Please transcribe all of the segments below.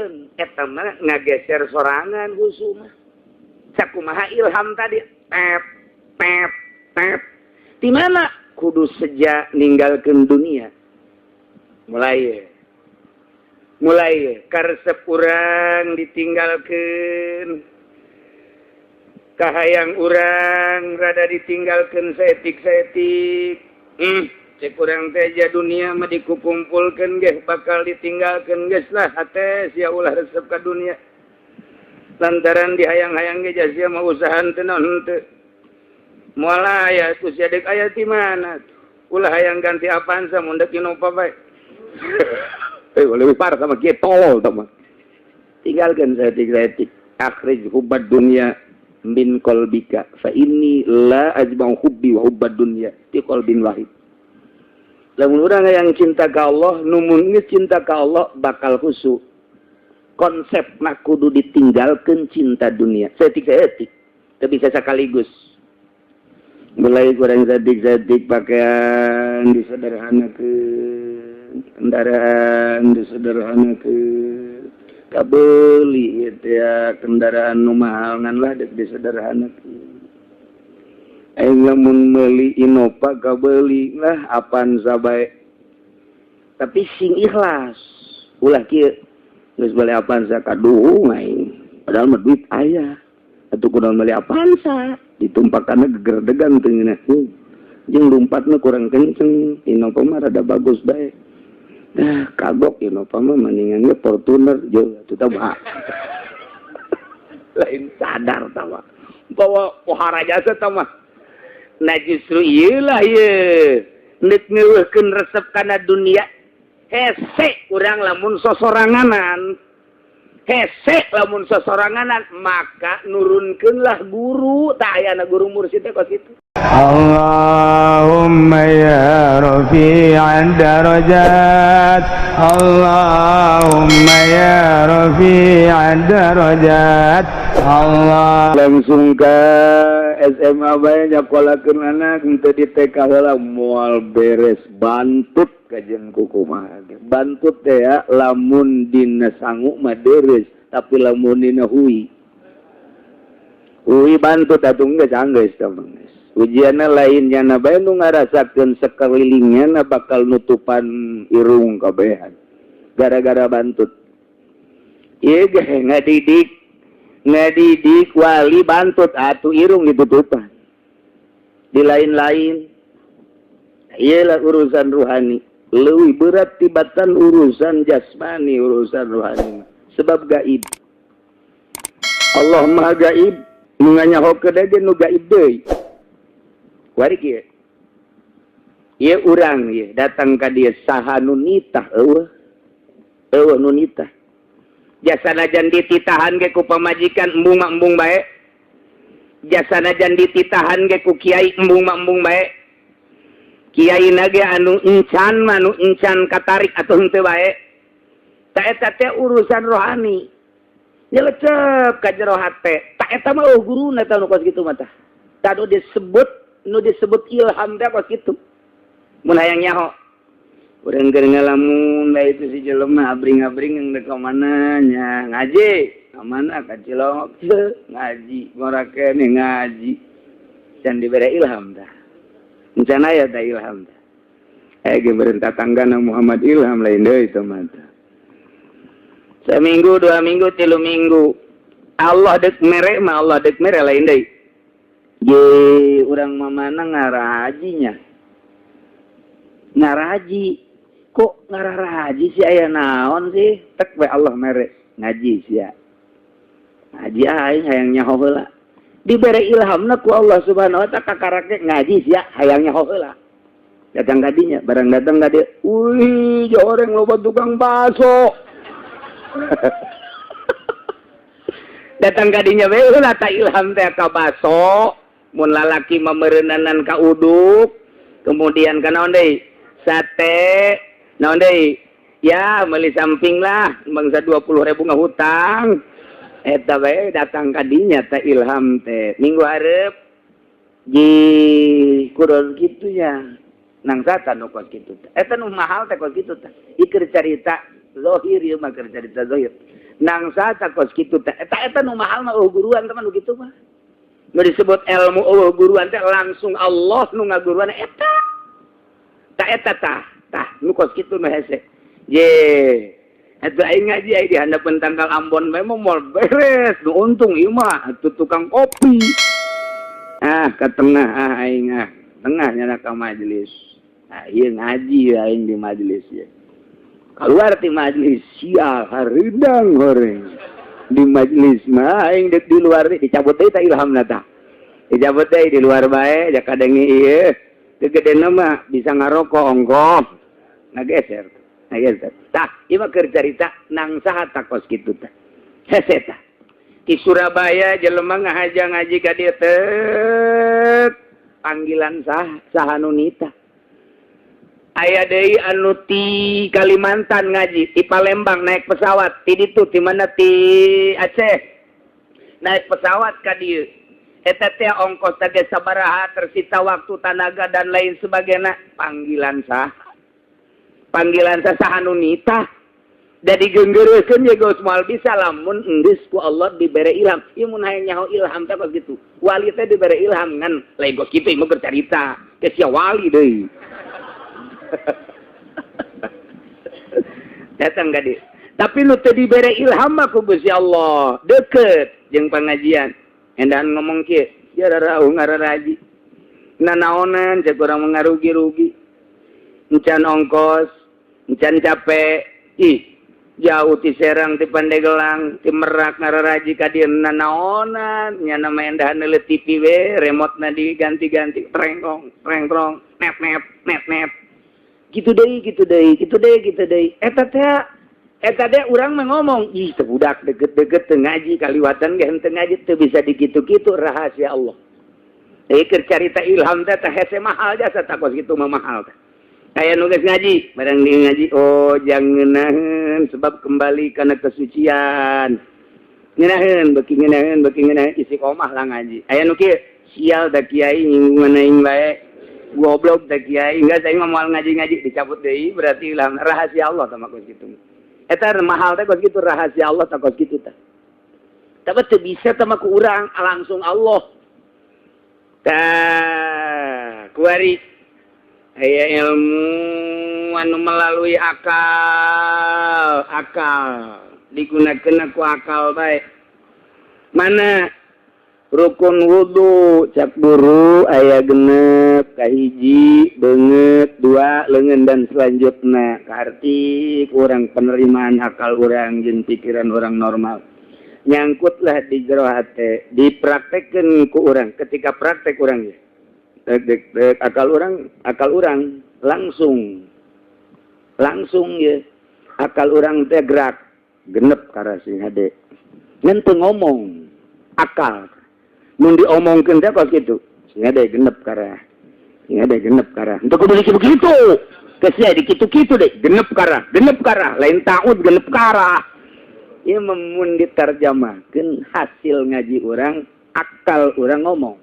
Tinggalkeun eta mah ngageser sorangan khusu mah. Sakumaha ilham tadi tep tep tep. Di mana kudu sejak ninggalkeun dunia. Mulai mulai karesep urang ditinggalkeun. Kahayang urang rada ditinggalkeun saetik-saetik. Cek urang teh ja dunia mah dikukumpulkeun ge bakal ditinggalkeun geus lah hate sia ulah resep ka dunia. Lantaran dihayang-hayang ge ja sia mah usahaan teu naon henteu. Moal aya ku sia deuk aya ti mana tuh. Ulah hayang ganti Avanza mun deuk Innova bae. Lebih parah sama kieu tolol tah mah. Tinggalkeun saetik-saetik. Akhrij hubbad dunya min qalbika fa inni la ajma'u hubbi wa hubbad dunya fi qalbin wahid. Lamun urang yang cinta ka Allah, numun geus cinta ka Allah bakal khusyuk. Konsep mah kudu ditinggalkeun cinta dunia. Saetik-saetik. Teu bisa sekaligus. Mulai kurang saetik-saetik pakaian disederhanakeun, kendaraan disederhanakeun. Kabeli gitu ya kendaraan nu mahal ngan lah dek disederhanakeun. Aing lamun meuli Innova kabeli lah Avanza bae. Tapi sing ikhlas. Ulah kieu geus meuli Avanza kaduhung aing. Padahal mah duit aya. Atuh kudu meuli Avanza, ditumpakanna gegerdegan teu ngeunah. Jeung lumpatna kurang kenceng, Innova mah rada bagus bae. Dah kagok Innova mah mendingan ge Fortuner jeung atuh tah mah. Lain sadar tah mah. Bawa pohara jasa tah mah. Nah justru ieu lah ieu. Neuk ngeueuhkeun resep kana dunia. Hese urang lamun sosoranganan. Hese lamun sosoranganan maka nurunkeunlah guru tah ayana guru mursyid teh kos kitu. Allahumma ya rafi'ad darajat, Allahumma ya rafi'ad darajat, Allah. Langsung ke SMA bae nyakolakeun anak henteu di TK heula moal beres bantut kajen kukumaha ge. Bantut teh ya lamun dina sangu mah deres tapi lamun dina hui hui bantut atuh geus anggeus tah mah geus. Ujianna lain nyana bae nu ngarasakeun sekelilingnya bakal nutupan irung kabehan gara-gara bantut. Ieu ge ngadidik ngadidik wali bantut atuh irung ditutupan. Di lain-lain iyalah urusan ruhani leuwih berat tibatan urusan jasmani, urusan ruhani sebab gaib. Allah Maha gaib, nu nganyahokeun ge nu gaib deui. Wari kieu. Ieu urang ieu datang ka dieu saha nu nitah eueuh. Eueuh nu nitah. Jasanajan dititahan ge ku pamajikan embung mah embung bae. Jasanajan dititahan ge ku kiai embung mah embung bae. Kiai na ge anu encan mah nu encan katarik atuh henteu bae. Ta eta teh urusan rohani. Nyelecep ka jero hate. Ta eta mah eueuh guruna tah nu kos kitu mah tah. Tah nu disebut ilham teh kos kitu. Mun hayang nyaho. Urang keur ngalamun da itu si jelema abring-abring dek ka mana nya ngaji. Ka mana ka Cilongok ngaji, ngora keneh ngaji. Can dibere ilham tah. Encan aya tah ilham tah. Eh ge beureun tatanggana Muhammad Ilham lain deui teh mah tah. Seminggu, 2 minggu, 3 minggu. Allah dek mere mah Allah dek mere lain deui. Ye urang mamana ngarajinya. Ngaraji. Kok ngararaji sih aya naon sih? Tek we Allah mere ngaji sia. Ngaji aing hayang nyaho heula. Dibere ilhamna ku Allah Subhanahu wa taala kakarake ngaji sia hayang nyaho heula. Datang kadinya, barang datang ka dieu, wih, joreng loba tukang baso. Datang kadinya we heula ta ilham teh ka baso, mun lalaki mah meureunnanan ka uduk, kemudian ka naon deui? Sate, naon deui? Ya, meuli samping lah, bangsa 20.000 ngahutang. Eta bae datang kadinya ta ilham teh. Minggu hareup ji kudu kitu ya. Nang sata nu kos kitu teh. Eta nu mahal teh kos kitu teh. Ieu keur carita zahir ieu mah keur carita zahir. Nang saha kos kitu teh eta eta nu mahal mah guruan teman nu kitu mah. Nu disebut ilmu eueuh guruan teh langsung Allah nu ngaguruan eta. Ta eta tah, tah nu kos kitu nu hese. Ye. Eta aing ngaji aing di handapeun tangkal Ambon memang moal beres, nu untung ieu mah atuh tukang kopi. Ah, ke tengah ah aing ah, tengah nyana ka majelis. Ah, ieu ngaji aing di majelis ye. Keluar ti majelis sial hareudang horeng. Di majelis mah aing dek di luar dicabut deui tah ilhamna tah. Dicabut deui di luar bae ja kadenge ieu. Kegedena mah bisa ngarokok ongkoh. Ngageser. Ngageser. Tah, ieu mah keur carita nang saha takos kitu tah. Hese tah. Di Surabaya jelema ngahaja ngaji ka dieu teh panggilan sah saha nu nita. Aya deui anu ti Kalimantan ngaji, ti Palembang naik pesawat, ti ditu ti mana ti Aceh. Naik pesawat ka dieu. Eta teh ongkos teh sabaraha, tersita waktu, tanaga dan lain sebagainya. Panggilan sah. Panggilan sah saha nu nita. Da digenggeureuskeun ye geus moal bisa lamun enggeus ku Allah dibere ilham. Ieu mun hayang nyaho ilham teh kitu. Wali teh dibere ilham ngan lain kos kitu ieu mah bercarita. Geus sia wali deui. Datang ka dieu. Tapi nu teu dibere ilham mah ku Gusti Allah, deket jeung pengajian. Endahan ngomong kieu, ya rarauh ngararaji. Nanaonan cek urang mengarugi-rugi. Encan ongkos, encan capek, ih jauh ti Serang, ti Pandegelang, ti Merak ngararaji ka dieu nanaonan, nya nama endahan neuleut TV we, remote-na diganti-ganti, trengkong, trengkrong, net net net net. Gitu deui, gitu deui, gitu deui, gitu deui. Eta teh eta teh urang mah ngomong, ih teu budak deket-deket teu ngaji kaliwatan ge henteu ngaji teu bisa dikitu-kitu rahasia Allah. Deui keur carita ilham teh teh hese mahal jasa takos kitu mah mahal teh. Aya nu geus ngaji, barang di ngaji oh jangan ngeunaheun sebab kembali kana kesucian. Ngeunaheun beuki ngeunaheun beuki ngeunaheun istiqomah lah ngaji. Aya nu kieu sial da kiai nyinggungan aing bae. Goblok da kiai, enggak saya mah moal ngaji-ngaji dicabut deui berarti ilham rahasia Allah tah kos kitu. Eta mahal teh kos kitu rahasia Allah tah kos kitu tah. Tapi teu bisa tah mah ku urang langsung Allah. Tah, kuari aya ilmu anu melalui akal, akal digunakeun ku akal bae. Mana rukun wudu cak guru aya genep, kahiji beungeut, dua leungeun dan selanjutnya. Kaharti kurang penerimaan akal urang jeung pikiran orang normal. Nyangkutlah di jero hate, dipraktekkeun ku urang. Ketika praktek urang ya, dek, dek, dek, akal urang langsung, langsung ya, akal urang teh gerak, genep karena sing hade. Ngan teu ngomong, akal. Mun diomongkeun teh kos kitu, sing hade genep karah, sing hade genep karah. Henteu kudu begitu. Geus sia dikitu-kitu deh, genep karah, lain taut genep karah. Ieu mun diterjemahkeun hasil ngaji urang, akal urang ngomong.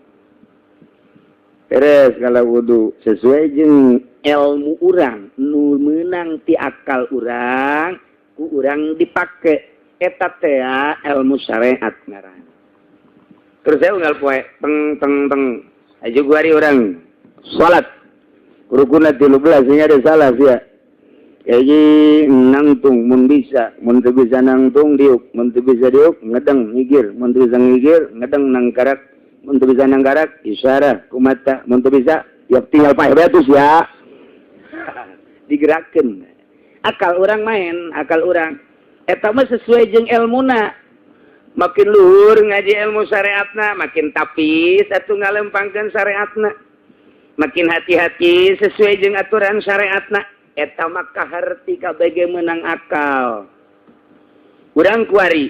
Beres kalau wudu sesuai jeung ilmu urang nu meunang ti akal urang, ku urang dipake eta teh ilmu syariat ngaran. Terus saya unggal poe teng teng teng aja guari urang salat rukunna 13 nya ada salah sia. Kayak nangtung mun bisa, mun teu bisa nangtung diuk, mun teu bisa diuk ngedeng ngigir, mun teu bisa ngigir ngedeng nangkarak, mun teu bisa nangkarak isyarah ku mata, mun teu bisa ya tinggal paeh bae ya. Digerakkeun. Akal urang main, akal urang. Eta mah sesuai jeung ilmuna. Makin luhur ngaji ilmu syariatna, makin tapis atuh ngalempangkeun syariatna. Makin hati-hati sesuai jeung aturan syariatna. Eta mah kaharti kabeh menang akal. Urang kuari.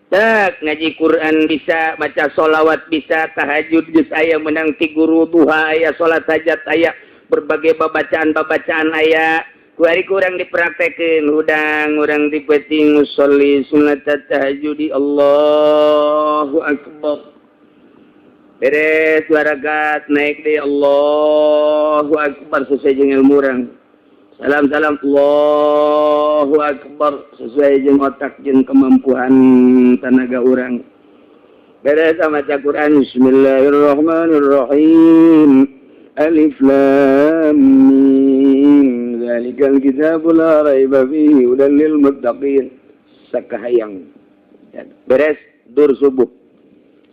Tak ngaji Quran bisa, baca sholawat bisa, tahajud geus aya menang ti guru, duha aya, salat hajat aya, berbagai babacaan-babacaan aya. Kuari kurang dipraktekeun, hudang urang di peuting musolli sunat tahajudi Allahu akbar. Beres dua rakaat naik deui Allahu akbar sesuai jeung ilmu urang. Salam salam Allahu akbar sesuai jeung otak jeung kemampuan tenaga urang. Beres maca Quran, bismillahirrahmanirrahim. Alif lam mim zalikal kitabu la raiba fihi hudan lil muttaqin. Sakahayang. Beres dur subuh.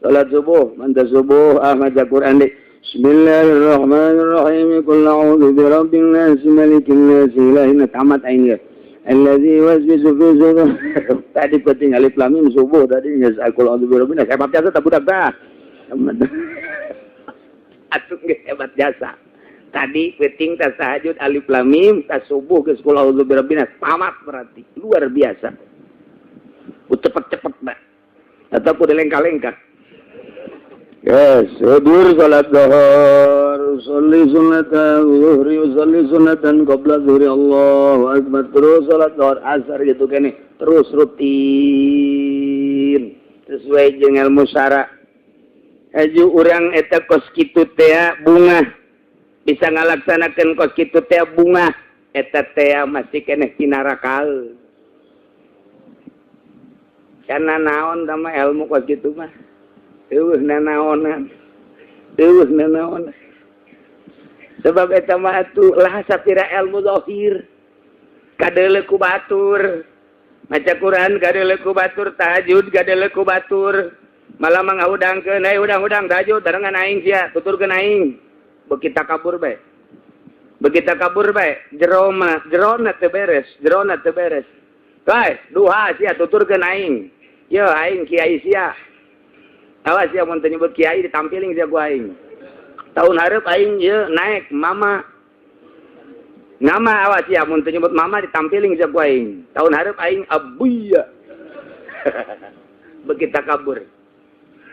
Salat subuh, manta subuh ah maca Quran deui. Bismillahirrahmanirrahim. Qul a'udzu birabbin nas, malikin nas, ilahin nas. Tamat aing ge. Allazi yuwaswisu fi sudur. Tadi penting alif lam mim subuh tadi geus qul a'udzu birabbin nas. Hebat jasa tak budak tah. Atuh geus hebat jasa. Tadi penting tas tahajud alif lam mim, tas subuh geus qul a'udzu birabbin nas. Tamat berarti. Luar biasa. Cepet-cepet dah. Atau kudu lengkah-lengkah. Yes, hadir salat zuhur, sholli sunnatan zuhri, sholli sunnatan qabla zuhri, Allahu akbar. Terus salat zuhur, asar gitu kene, terus rutin sesuai jeung ilmu syara. Aju urang eta kos kitu teh bungah bisa ngalaksanakeun kos kitu teh bungah eta teh masih keneh pinarakal. Karena naon sama ilmu kos kitu mah. Eueuh nanaonan. Eueuh nanaonan. Sebab eta mah atuh lah sapira ilmu zahir. Kadeuleu ku batur. Maca Quran kadeuleu ku batur, tahajud kadeuleu ku batur. Malah mah ngahudangkeun, "Hey hudang-hudang tahajud barengan aing sia, tuturkeun aing." Beuki takabur bae. Beuki takabur bae, jero mah jerona teu beres, jerona teu beres. Bae, duha sia tuturkeun aing. Yo aing kiai sia. Awas ya mun teu nyebut kiai ditampiling sia ku aing. Tahun hareup aing ieu naik mama. Nama awas ya mun teu nyebut mama ditampiling sia ku aing. Tahun hareup aing abuya. Beuki takabur.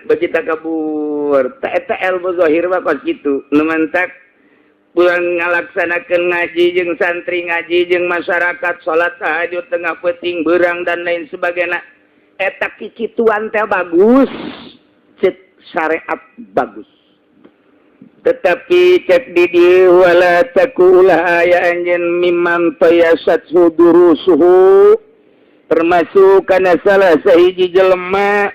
Beuki takabur. Ta eta ilmu zahir mah kos kitu. Nu mantak pulang ngalaksanakeun ngaji jeung santri, ngaji jeung masyarakat, salat tahajud tengah peuting beurang dan lain sebagainya. Eta kikituan teh bagus. Cek syariat bagus, tetapi cek di dieu wala takulah aya anjeun mimman tayasat durusuhu, termasuk kana salah sahiji jelema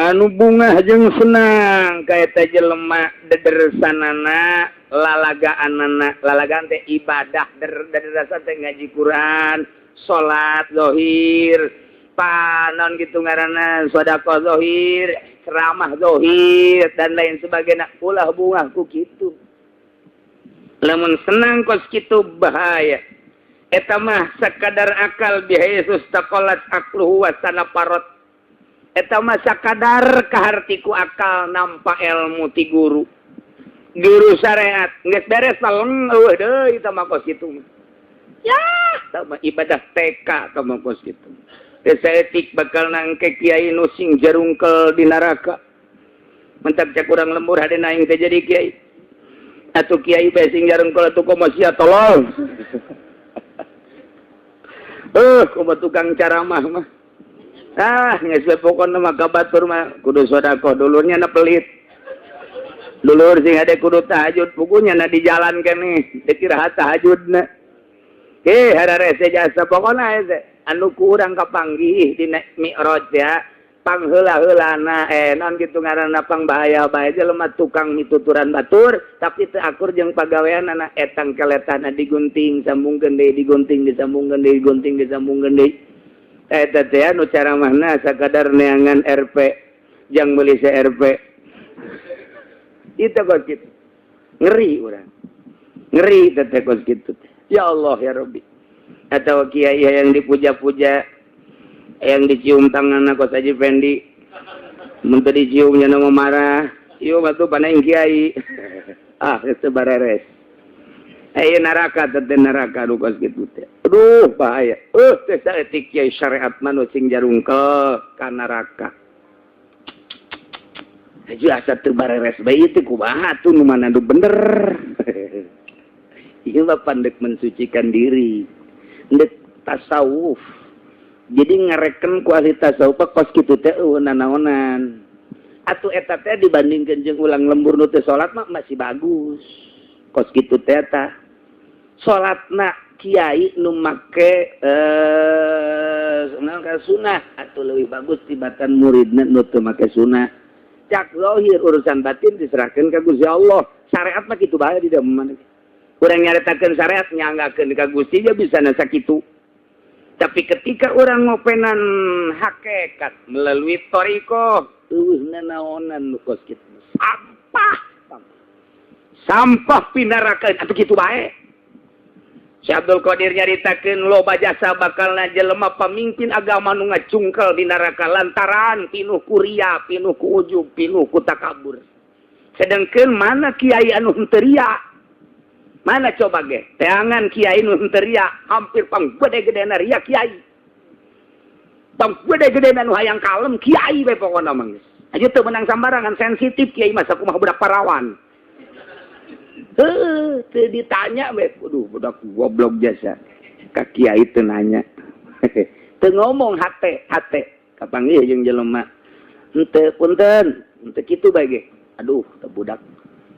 anu bungah jeung senang ka eta jelema dedersanana lalagaanana. Lalagaan teh ibadah, dedersan teh ngaji Quran, salat zahir, panon gitu ngaranna, sedekah zahir, ceramah zahir dan lain sebagainya. Ulah bungah ku kitu. Lamun senang kos kitu bahaya. Eta mah sakadar akal, bihaitsu istaqallat aqluhu wa parot. Eta mah sakadar kaharti ku akal, nampa ilmu ti guru guru syariat, geus beres taleng, eueuh deui. Eta mah kos kitu mah ya eta mah ibadah TK. Eta mah kos kitu etik bakal nangke kiai nu sing jarungkel di neraka. Mentak cek urang lembur, hade aing teh jadi kiai atuh, kiai bae sing jarungkel atuh, komo sia tolol komo tukang ceramah mah. Ah, geus we pokona mah ka batur mah kudu sedekah, dulurnya na pelit, dulur sing hade kudu tahajud, pugunya na di jalan keneh dikira tahajudna. Eh, hararese jasa pokona hese anu ku urang kapanggih di Mi'raj ya pangheula-heulana non gitu ngaranna, pang bahaya bae jelema tukang mituturan batur tapi teu akur jeung pagaweanana. Etang keletana digunting sambungkeun deui, digunting disambungkeun deui, digunting disambungkeun deui. Eta teh anu caramahna sakadar neangan RP jang meuli CRP itu kos kitu. Ngeri urang, ngeri teh kos kitu. Ya Allah ya Rabbi. Atau kiai yang dipuja-puja, yang dicium tangan kos Haji Fendi, mun teu diciumnya nama marah. Ieu mah tuh panaing kiai. Ah, geus bareres. Eh, neraka teh, neraka nu kos kitu teh. Aduh, bahaya. Teh saeutik kiai syariat mah nu sing jarungkel ka neraka. Haji asa teu bareres bae teh, kumaha tuh, nu mana nu bener? Ieu mah pandek mensucikan diri, ndek tasawuf. Jadi ngareken ku ahli tasawuf kos kitu teh eueuh nanaonan atuh. Eta teh dibandingkeun jeung ulang lembur nu teu salat mah masih bagus kos kitu teh. Tah, Salatna kiai nu make sunnah atau lebih bagus tibatan muridna nu teu make sunnah. Cak zahir urusan batin diserahkan ka Gusti Allah. Syariat mah kitu bae di mana. Urang nyaritakeun syariat nyanggakeun ka Gusti dia bisa na sakitu. Tapi ketika orang ngopenan hakikat melalui thariqah, eueuh nanaonan nu kos kitu. Sampah. Sampah pinarakeun atuh kitu bae. Syekh Abdul Qadir nyaritakeun loba jasa bakalna jelema pamimpin agama nu ngacungkel di neraka lantaran pinuh ku ria, pinuh ku ujub, pinuh ku takabur. Sedangkan mana kiai anu henteu ria? Mana coba ge? Teangan kiai nu henteu ria, hampir pang gede-gedena ria kiai. Pang gede-gedena nu hayang kalem kiai we pokona mah geus. Aja teu menang sambarangan sensitif kiai mah sakumaha budak parawan. Heuh, teu ditanya we, aduh budak goblok jasa. Ka kiai teu nanya. Teu ngomong hate, hate. Kapanggih jeung jelema. Henteu punten, henteu kitu bae ge. Aduh, teu budak.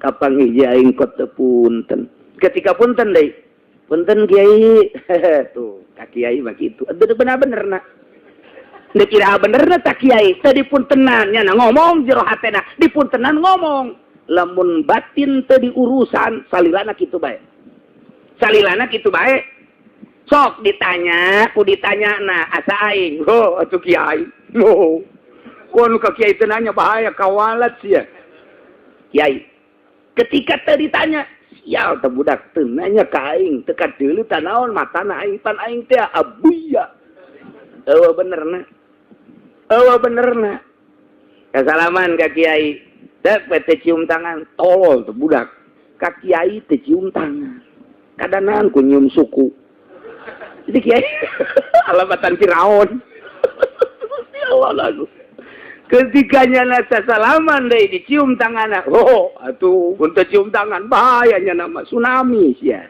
Kapanggih je aing kot teu punten. Ketika punten deui. Punten kiai. Tuh, ka kiai mah kitu. Aduh bener-bener na. Dek kira bener na tak kiai. Teu dipuntenan nya ngomong jero hatena, dipuntenan ngomong. Lamun batin teu diurusan salilana kitu bae. Salilana kitu bae. Sok ditanya, ku ditanya na asa aing. Oh, atuh kiai. Oh. Kono ka kiai teu nanya bahaya kawalat sia. Kiai. Ketika teu ditanya, sial teh budak teu nanya ka aing, teu kadeuleu tanaon matana aing pan aing teh abuya. Eueuh bener na. Eueuh bener na. Kasalaman ka kiai. Dek teh cium tangan, tolol teh budak. Ka kiai teh cium tangan. Kadanaan ku nyium suku. Jadi kiai alamatan Firaun. Allah lagu. Ketika nyana salaman deh dicium tangan, oh atuh untuk cium tangan bahayanya nama tsunami sia.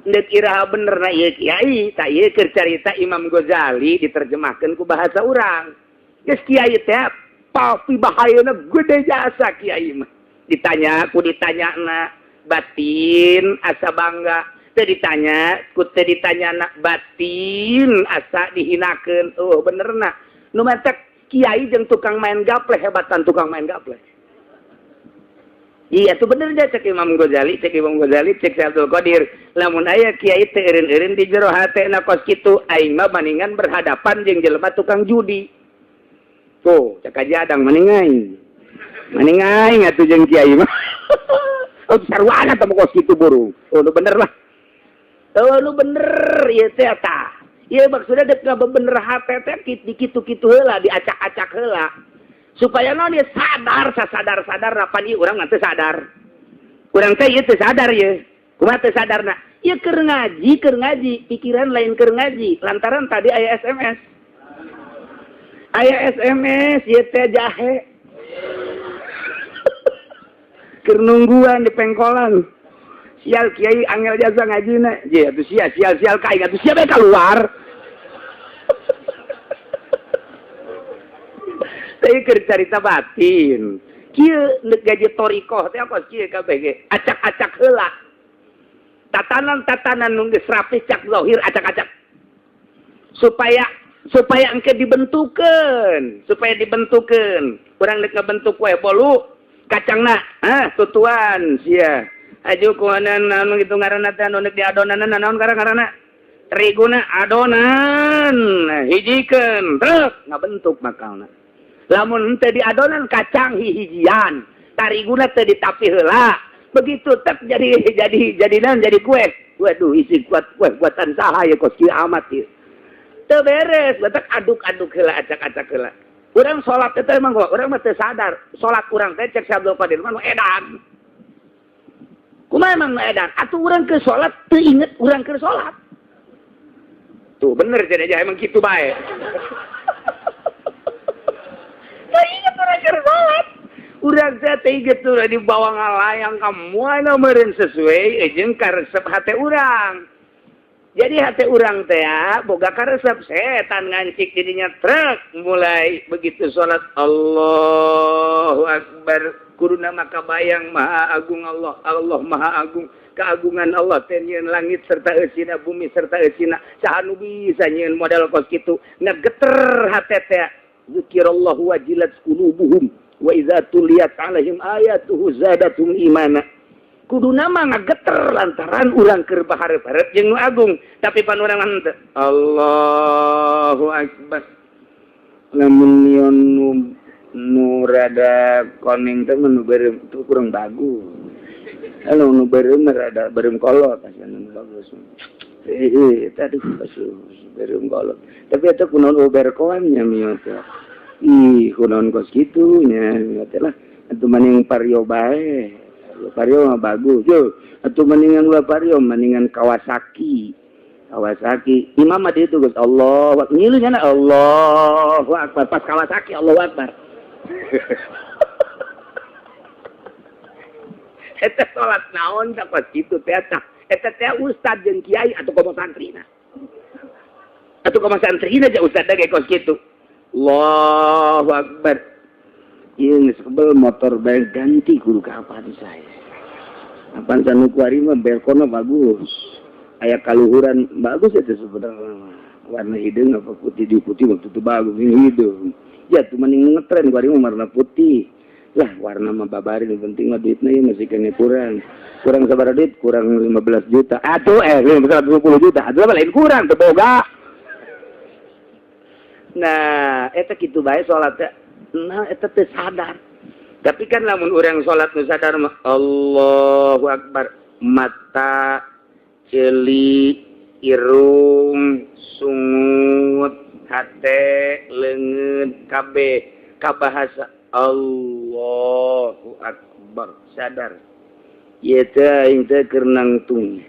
Ndek iraha bener na ieu kiai, tak ieu keur carita Imam Ghazali diterjemahkeun ku bahasa urang. Geus kiai teh tapi bahayana gede jasa kiai mah. Ditanya ku ditanya na batin asa bangga, teu ditanya ku teu ditanya na batin asa dihinakeun. Oh bener na. Nu matak kiai jeung tukang main gaple hebatan tukang main gaple. Iya tuh bener dia cek Imam Ghazali, cek Imam Ghazali, cek Syekh Abdul Qadir. Lamun aya kiai teu eureun-eureun di jero hatena kos kitu, aing mah bandingan berhadapan jeung jelema tukang judi. Tuh, cek aja adang maning aing. Maning aing atuh jeung kiai mah. Oh, sarwana teh kos kitu burung. Oh, nu bener lah. Oh, nu bener ieu teh tah. Ieu maksudnya dek ngabebener hate teh di kitu-kitu heula, diacak-acak heula. Supaya naon dia sadar, sasadar-sadar pan ieu urang mah teu sadar. Urang teh ieu teu sadar ieu. Kumaha teu sadarna? Ieu keur ngaji, pikiran lain keur ngaji, lantaran tadi aya SMS. Aya SMS ieu teh jahe. Keur nungguan di pengkolan. Sial kiai angel jasa ngajina. Je atuh sia sial sial ka aing atuh sia bae keluar. Tapi keur carita batin. Kieu neuk gaji thariqah teh apa kieu kabeh ge? Acak-acak heula. Tatanan-tatanan nu geus rapih cak zahir acak-acak. Supaya supaya engke dibentukeun, supaya dibentukeun. Urang deuk ngabentuk kue bolu kacangna, ah tutuan sia. Aju kuanan anu kitu ngaranna teh anu deuk diadonan naon ngaranna? Teriguna adonan, hijikeun, truk ngabentuk bakalna. Lamun henteu diadonan kacang hihijian, tariguna teu ditapi heula. Begitu tek jadi naon jadi kue. Waduh isi kuat kue buatan saha ya kos kieu amat ieu. Teu beres, batak aduk-aduk heula acak-acak heula. Urang salat teh emang urang mah teu sadar. Salat urang teh cek Syekh Abdul Qadir mah nu edan. Kumaha emang nu edan? Atuh urang ke salat teu inget urang keur salat. Tuh bener jadi aja emang kitu bae. Teu inget urang keur salat. Urang teh teu inget tuh dibawa ngalayang ka moal meureun sesuai jeung karesep hate urang. Jadi hati urang teh boga karesep setan ngancik jadinya truk mulai begitu salat Allahu Akbar kuduna maka bayang maha agung Allah, Allah maha agung. Keagungan Allah teh nyieun langit serta eusina, bumi serta eusina. Saha nu bisa nyieun model kos kitu? Ngageter hate teh. Zikirallahu wajilat qulubuhum wa idza tuliyat alaihim ayatuhu zadatum imana. Kuduna mah ngageter lantaran urang keur baharep-harep jeung nu agung, tapi pan urang henteu. Allahu akbar. Lamun mion nu rada koning teh nu beureum itu kurang bagus. Kalau nu beureum rada beureum kolot asa nu bagus. Aduh beureum kolot. Tapi eta kunaon berkoan nya mion teh. Ih, kunaon kos kitu nya mion teh lah. Atuh maning Vario bae. Vario mah bagus. Yo, atuh mendingan ulah Vario, mendingan Kawasaki. Kawasaki. Imam mah ditu geus Allah, ngilu nya Allahu Akbar pas Kawasaki Allahu Akbar. Eta salat naon tak pas kitu teh tah. Eta teh ustad jeung kiai atuh komo santrina. Atuh komo santrina ja ustad ge kos kitu. Allahu Akbar. Ieu geus kebel motor bae ganti kudu ka apaan saya. Apaan sanu kuari mah belkona bagus. Aya kaluhuran bagus itu sebenarnya. Warna hideung apa putih di putih waktu itu bagus ini hideung. Ya tuh mending ngetren kuari mah warna putih. Lah warna mah babarin penting mah duitna ieu masih kene kurang. Kurang sabaraha duit? Kurang 15 juta. Atuh 20 juta. Atuh lain kurang teu boga. Nah, eta kitu bae salat teh. Nah, eta teh sadar. Tapi kan lamun urang salat nu sadar mah Allahu Akbar, mata, ceuli, irung, sungut, hate, leungeun, kabeh kabahasa Allahu Akbar, sadar. Ieu teh aing teh keur nangtung.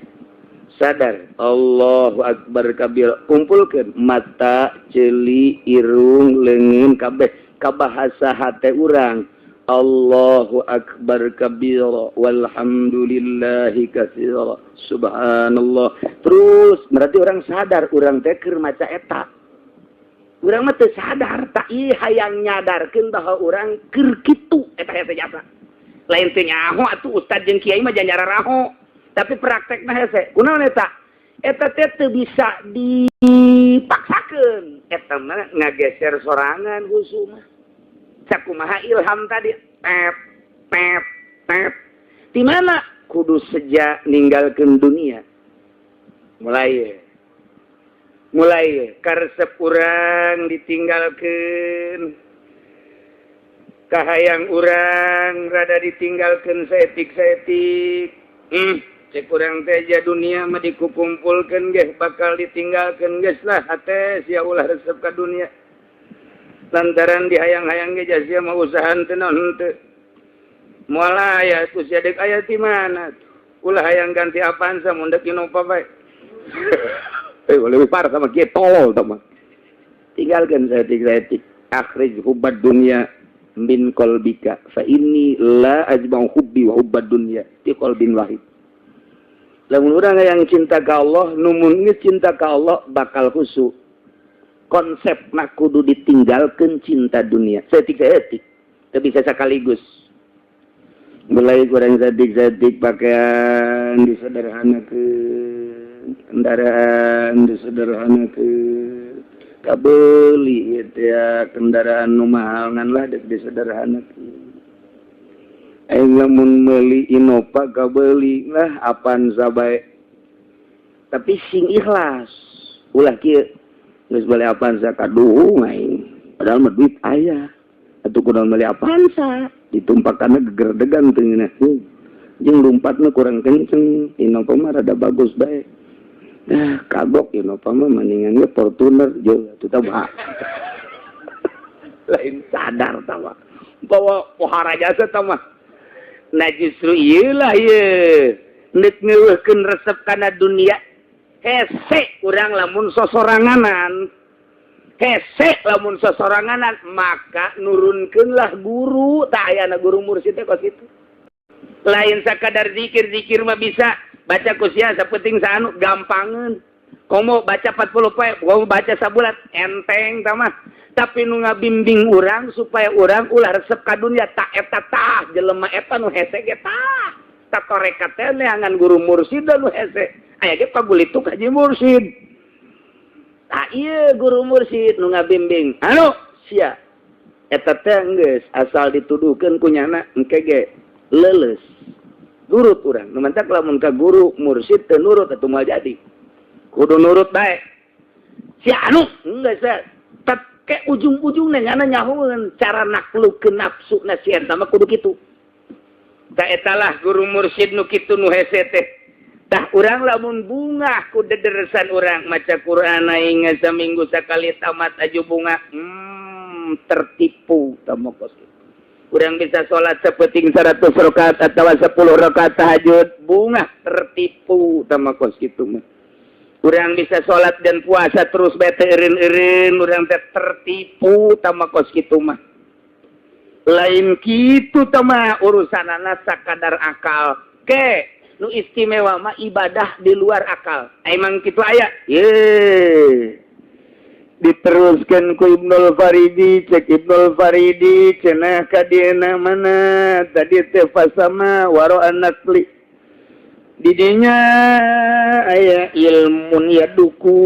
Sadar Allahu Akbar kabir, kumpulkeun mata, ceuli, irung, leungeun kabeh kabahasa hate urang Allahu Akbar kabira walhamdulillahi katsira subhanallah. Terus berarti orang sadar urang teh keur maca eta. Urang mah teu sadar tak ieu hayang nyadarkeun bahwa urang keur kitu eta hese jasa. Lain teh nyaho atuh ustad jeung kiai mah janjara raho. Tapi praktekna hese. Kunaon eta? Eta teh teu bisa dipaksakeun. Eta mah ngageser sorangan khusu mah. Sakumaha ilham tadi pep pep pep. Di mana kudu sejak ninggalkeun dunia. Mulai karesep urang ditinggalkeun. Kahayang urang rada ditinggalkeun saetik-saetik. Cek urang teh ja dunia mah dikukumpulkeun ge bakal ditinggalkeun geus lah hate sia ulah resep ka dunia. Lantaran dihayang-hayang ge sia mah usahaan teu naon henteu. Moal aya ku sia deuk aya ti mana? Ulah hayang ganti Avanza mun deuk Innova bae. Lebih parah sama kieu tolol tah mah. Tinggalkeun saetik-saetik. Akhrij hubbad dunya min qalbika fa inni la ajma'u hubbi wa hubbad dunya fi qalbin wahid. Lamun urang yang cinta ka Allah, numun geus cinta ka Allah bakal khusyuk. Konsep mah kudu ditinggalkeun cinta dunia. Saetik-saetik, teu bisa sekaligus. Mulai kurang saetik-saetik pakaian disederhanakeun, kendaraan disederhanakeun, kabeuli ieu teh kendaraan nu mahal ngan lah deuk disederhanakeun. Aing lamun meuli Innova kabeuli lah Avanza bae. Tapi sing ikhlas. Ulah kieu geus beli Avanza kaduhung aing. Padahal mah duit aya. Atuh kudu meuli Avanza, ditumpakanna gegerdegan teu ngeunah. Jeung lumpatna kurang kenceng, Innova mah rada bagus bae. Nah, kagok Innova mah mendingan ge Fortuner jeung atuh tah mah. Lain sadar tah mah. Bawa pohara jasa tah mah. Nah justru ieu lah ieu neuk ngeuweuhkeun resep kana dunia. Hese urang lamun sosoranganan. Hese lamun sosoranganan maka nurunkeunlah guru. Tah ayana guru mursyid teh kos kitu. Lain sakadar zikir-zikir mah bisa baca ku sia sapenting saanu gampangeun. Komo baca 40 poe, komo baca sabulan enteng tah mah. Tapi nu ngabimbing urang supaya urang ulah resep ka dunia tak eta tah jelema eta nu hese ge tah. Tak torekat teh neangan guru mursid nu hese. Aya ge pagulituk haji mursid. Tah ieu guru mursid nu ngabimbing. Anu sia. Eta teh geus asal dituduhkeun ku nyana engke ge leuleus. Nurut urang. Nu mantak lamun ka guru mursid teu nurut atuh moal jadi. Kudu nurut bae. Si anu geus ke ujung-ujungnya nyana nyahoeun cara naklukeun nafsu na si eta mah kudu kitu. Tah etalah guru mursid nu kitu nu hese teh. Tah urang lamun bungah ku dederesan urang maca Quran aing saminggu sakali tamat aju bunga, tertipu tamokos. Urang bisa salat sapeting 100 rakaat atawa 10 rakaat tahajud, bungah tertipu tamokos kitu mah. Urang bisa salat dan puasa terus bete eureun-eureun, urang teh tertipu tamakos kitu mah. Lain kitu tama urusanana sakadar akal. Ke nu istimewa mah ibadah di luar akal. Emang kitu aya? Ye. Diteruskan ku Ibnul Faridi, cek Ibnul Faridi cenah ka dieuna mana tadi teh fasama waro anakli. Didinya aya ilmun yaduku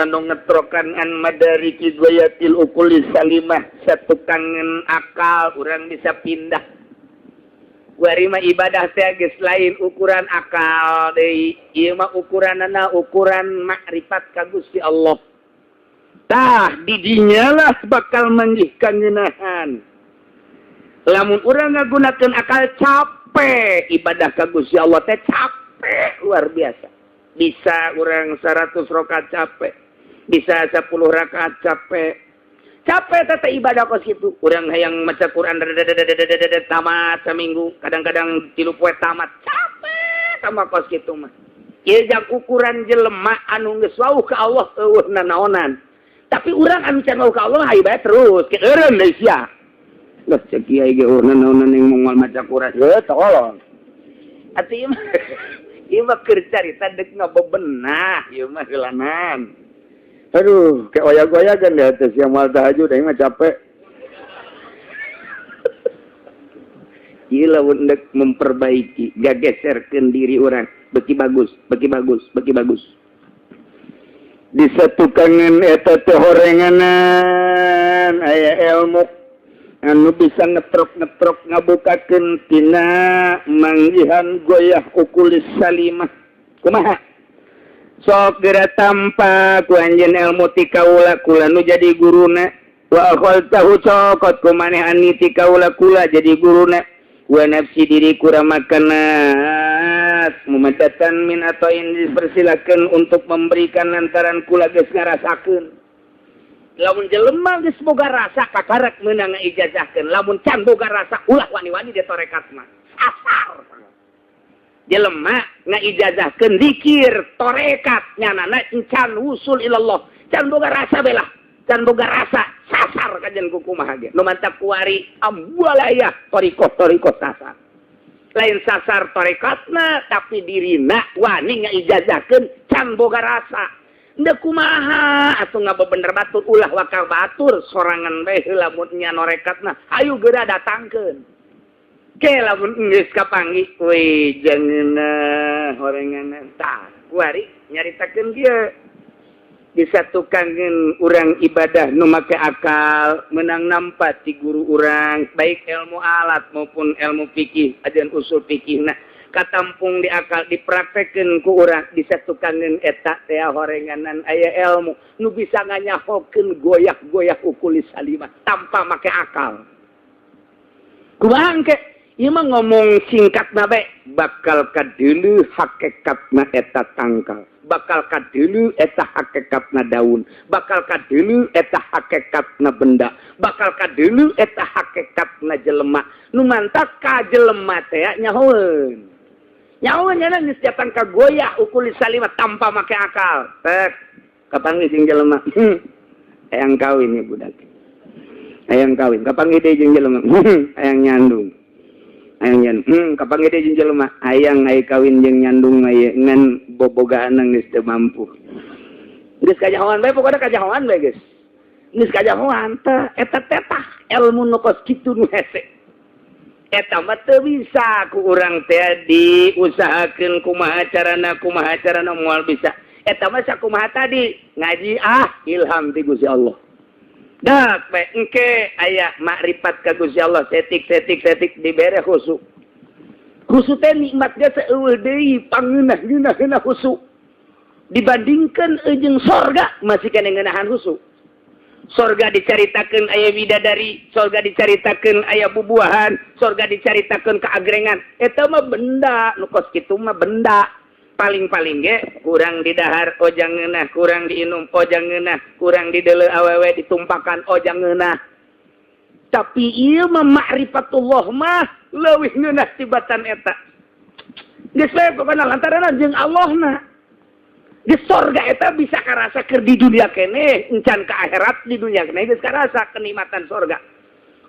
anu ngetrokan an madariki goyatil ukuli salimah satukangen akal urang bisa pindah. Kuari mah ibadah teh geus lain ukuran akal deui, ieu mah ukuranana ukuran makrifat ka Gusti Allah. Tah didinya lah bakal manggih kangenahan. Lamun urang ngagunakeun akal capek, ibadah ka Gusti Allah teh capek luar biasa. Bisa urang 100 rakaat capek, bisa 10 rakaat capek. Capek teh ibadah kos kitu. Urang hayang maca Quran tamat saminggu, kadang-kadang 3 poe tamat, capek sama kos kitu mah. Ieu jang ukuran jelema anu geus wauh ka Allah eueuh nanaonan. Tapi urang anu can wauh ka Allah hayu bae terus ke eureun deui sia. Lah cek kiai ge eueuh nanaonan yang moal maca Quran. Heuh tolong. Atuh ieu mah keur carita deuk ngabebenah ieu mah heulanan. Aduh, kayak oyak-oyakan di atas yang mal tahajud, aing mah capek. Gila dek memperbaiki, gageserkeun diri orang, beki bagus, beki bagus, beki bagus. Disatukangan eta teh horenganan aya ilmu anu bisa ngetrok-ngetrok ngabukakeun tina manggihan goyah ukulis salimah. Kumaha? Sok geura tampa ku anjeun ilmu ti kaula kula nu jadi guruna wa akhadtahu cokot ku maneh ani ti kaula kula jadi guruna wa nafsi diri kurang makanat mumadatan min atau ini dipersilakan untuk memberikan lantaran kula geus ngarasakeun. Lamun jelema geus boga rasa kakarek meunang ngaijazahkeun, lamun can boga rasa ulah wani-wani di torekat mah asar. Jelema ngaijazahkeun zikir torekat nyanana can wusul ilallah, can boga rasa belah, can boga rasa sasar kajian kumaha ge nu mantap kuari ambualaya torikoh torikoh sasar. Lain sasar torekatna tapi dirina wani ngaijazahkeun can boga rasa. Ndek kumaha atuh ngabebener batur ulah wakal batur sorangan bae heula mun nya norekatna ayo geura datangkeun. Ke lamun geus kapanggih we jangeunah horengan tah kuari nyaritakeun kieu disatukankeun urang ibadah nu make akal menang nampa ti guru urang baik ilmu alat maupun ilmu fikih ajan usul fikihna katampung di akal dipraktekeun ku urang disatukankeun eta teh horenganan aya ilmu nu bisa nganyahokeun goyah-goyah ukulis salimah tanpa make akal. Kumaha engke? Ieu mah ngomong singkatna bae bakal kadeuleu hakikatna eta tangkal, bakal kadeuleu eta hakikatna daun, bakal kadeuleu eta hakikatna benda, bakal kadeuleu eta hakikatna jelema. Nu mantak ka jelema teh nyahoeun. Nyahoeun nya geus datang ka goyah ukulis salimah tanpa make akal. Tek kapanggih jeung jelema. Hayang kawin ya budak. Hayang kawin, kapanggih deui jeung jelema. Hayang nyandung. Hayang nyandung. Kapanggih deui jeung jelema. Hayang ai kawin jeung nyandung mah ieu ngan bobogaanna geus teu mampu. Geus kajahoan bae pokona kajahoan bae geus. Geus kajahoan teh eta teh tah ilmu nu kos kitu nu hese. Eta mah teu bisa ku urang teh diusahakeun kumaha carana, kumaha carana, moal bisa. Eta mah sakumaha tadi ngaji, ah, ilham ti Gusti Allah. Dak bae engke aya makrifat ka Gusti Allah setik setik setik, dibere khusyuk. Khusyuk teh nikmat ge seueuh deui, pangeunah ngeunah ngeunah khusyuk. Dibandingkan jeung sorga masih kena ngeunahan khusyuk. Sorga dicaritakeun aya bidadari, sorga dicaritakeun aya bubuahan, sorga dicaritakeun keagrengan. Eta mah benda, nu kos kitu mah benda. Paling-paling ge kurang didahar ojang ngeunah, kurang diinum ojang ngeunah, kurang dideuleu awewe ditumpakan ojang ngeunah. Tapi ieu mah ma'rifatullah mah leuwih ngeunah tibatan eta. Geus we pokona lantaran jeung Allahna. Di sorga eta bisa karasa keur di dunia kene, encan ke akhirat, di dunia kene geus karasa kenikmatan sorga.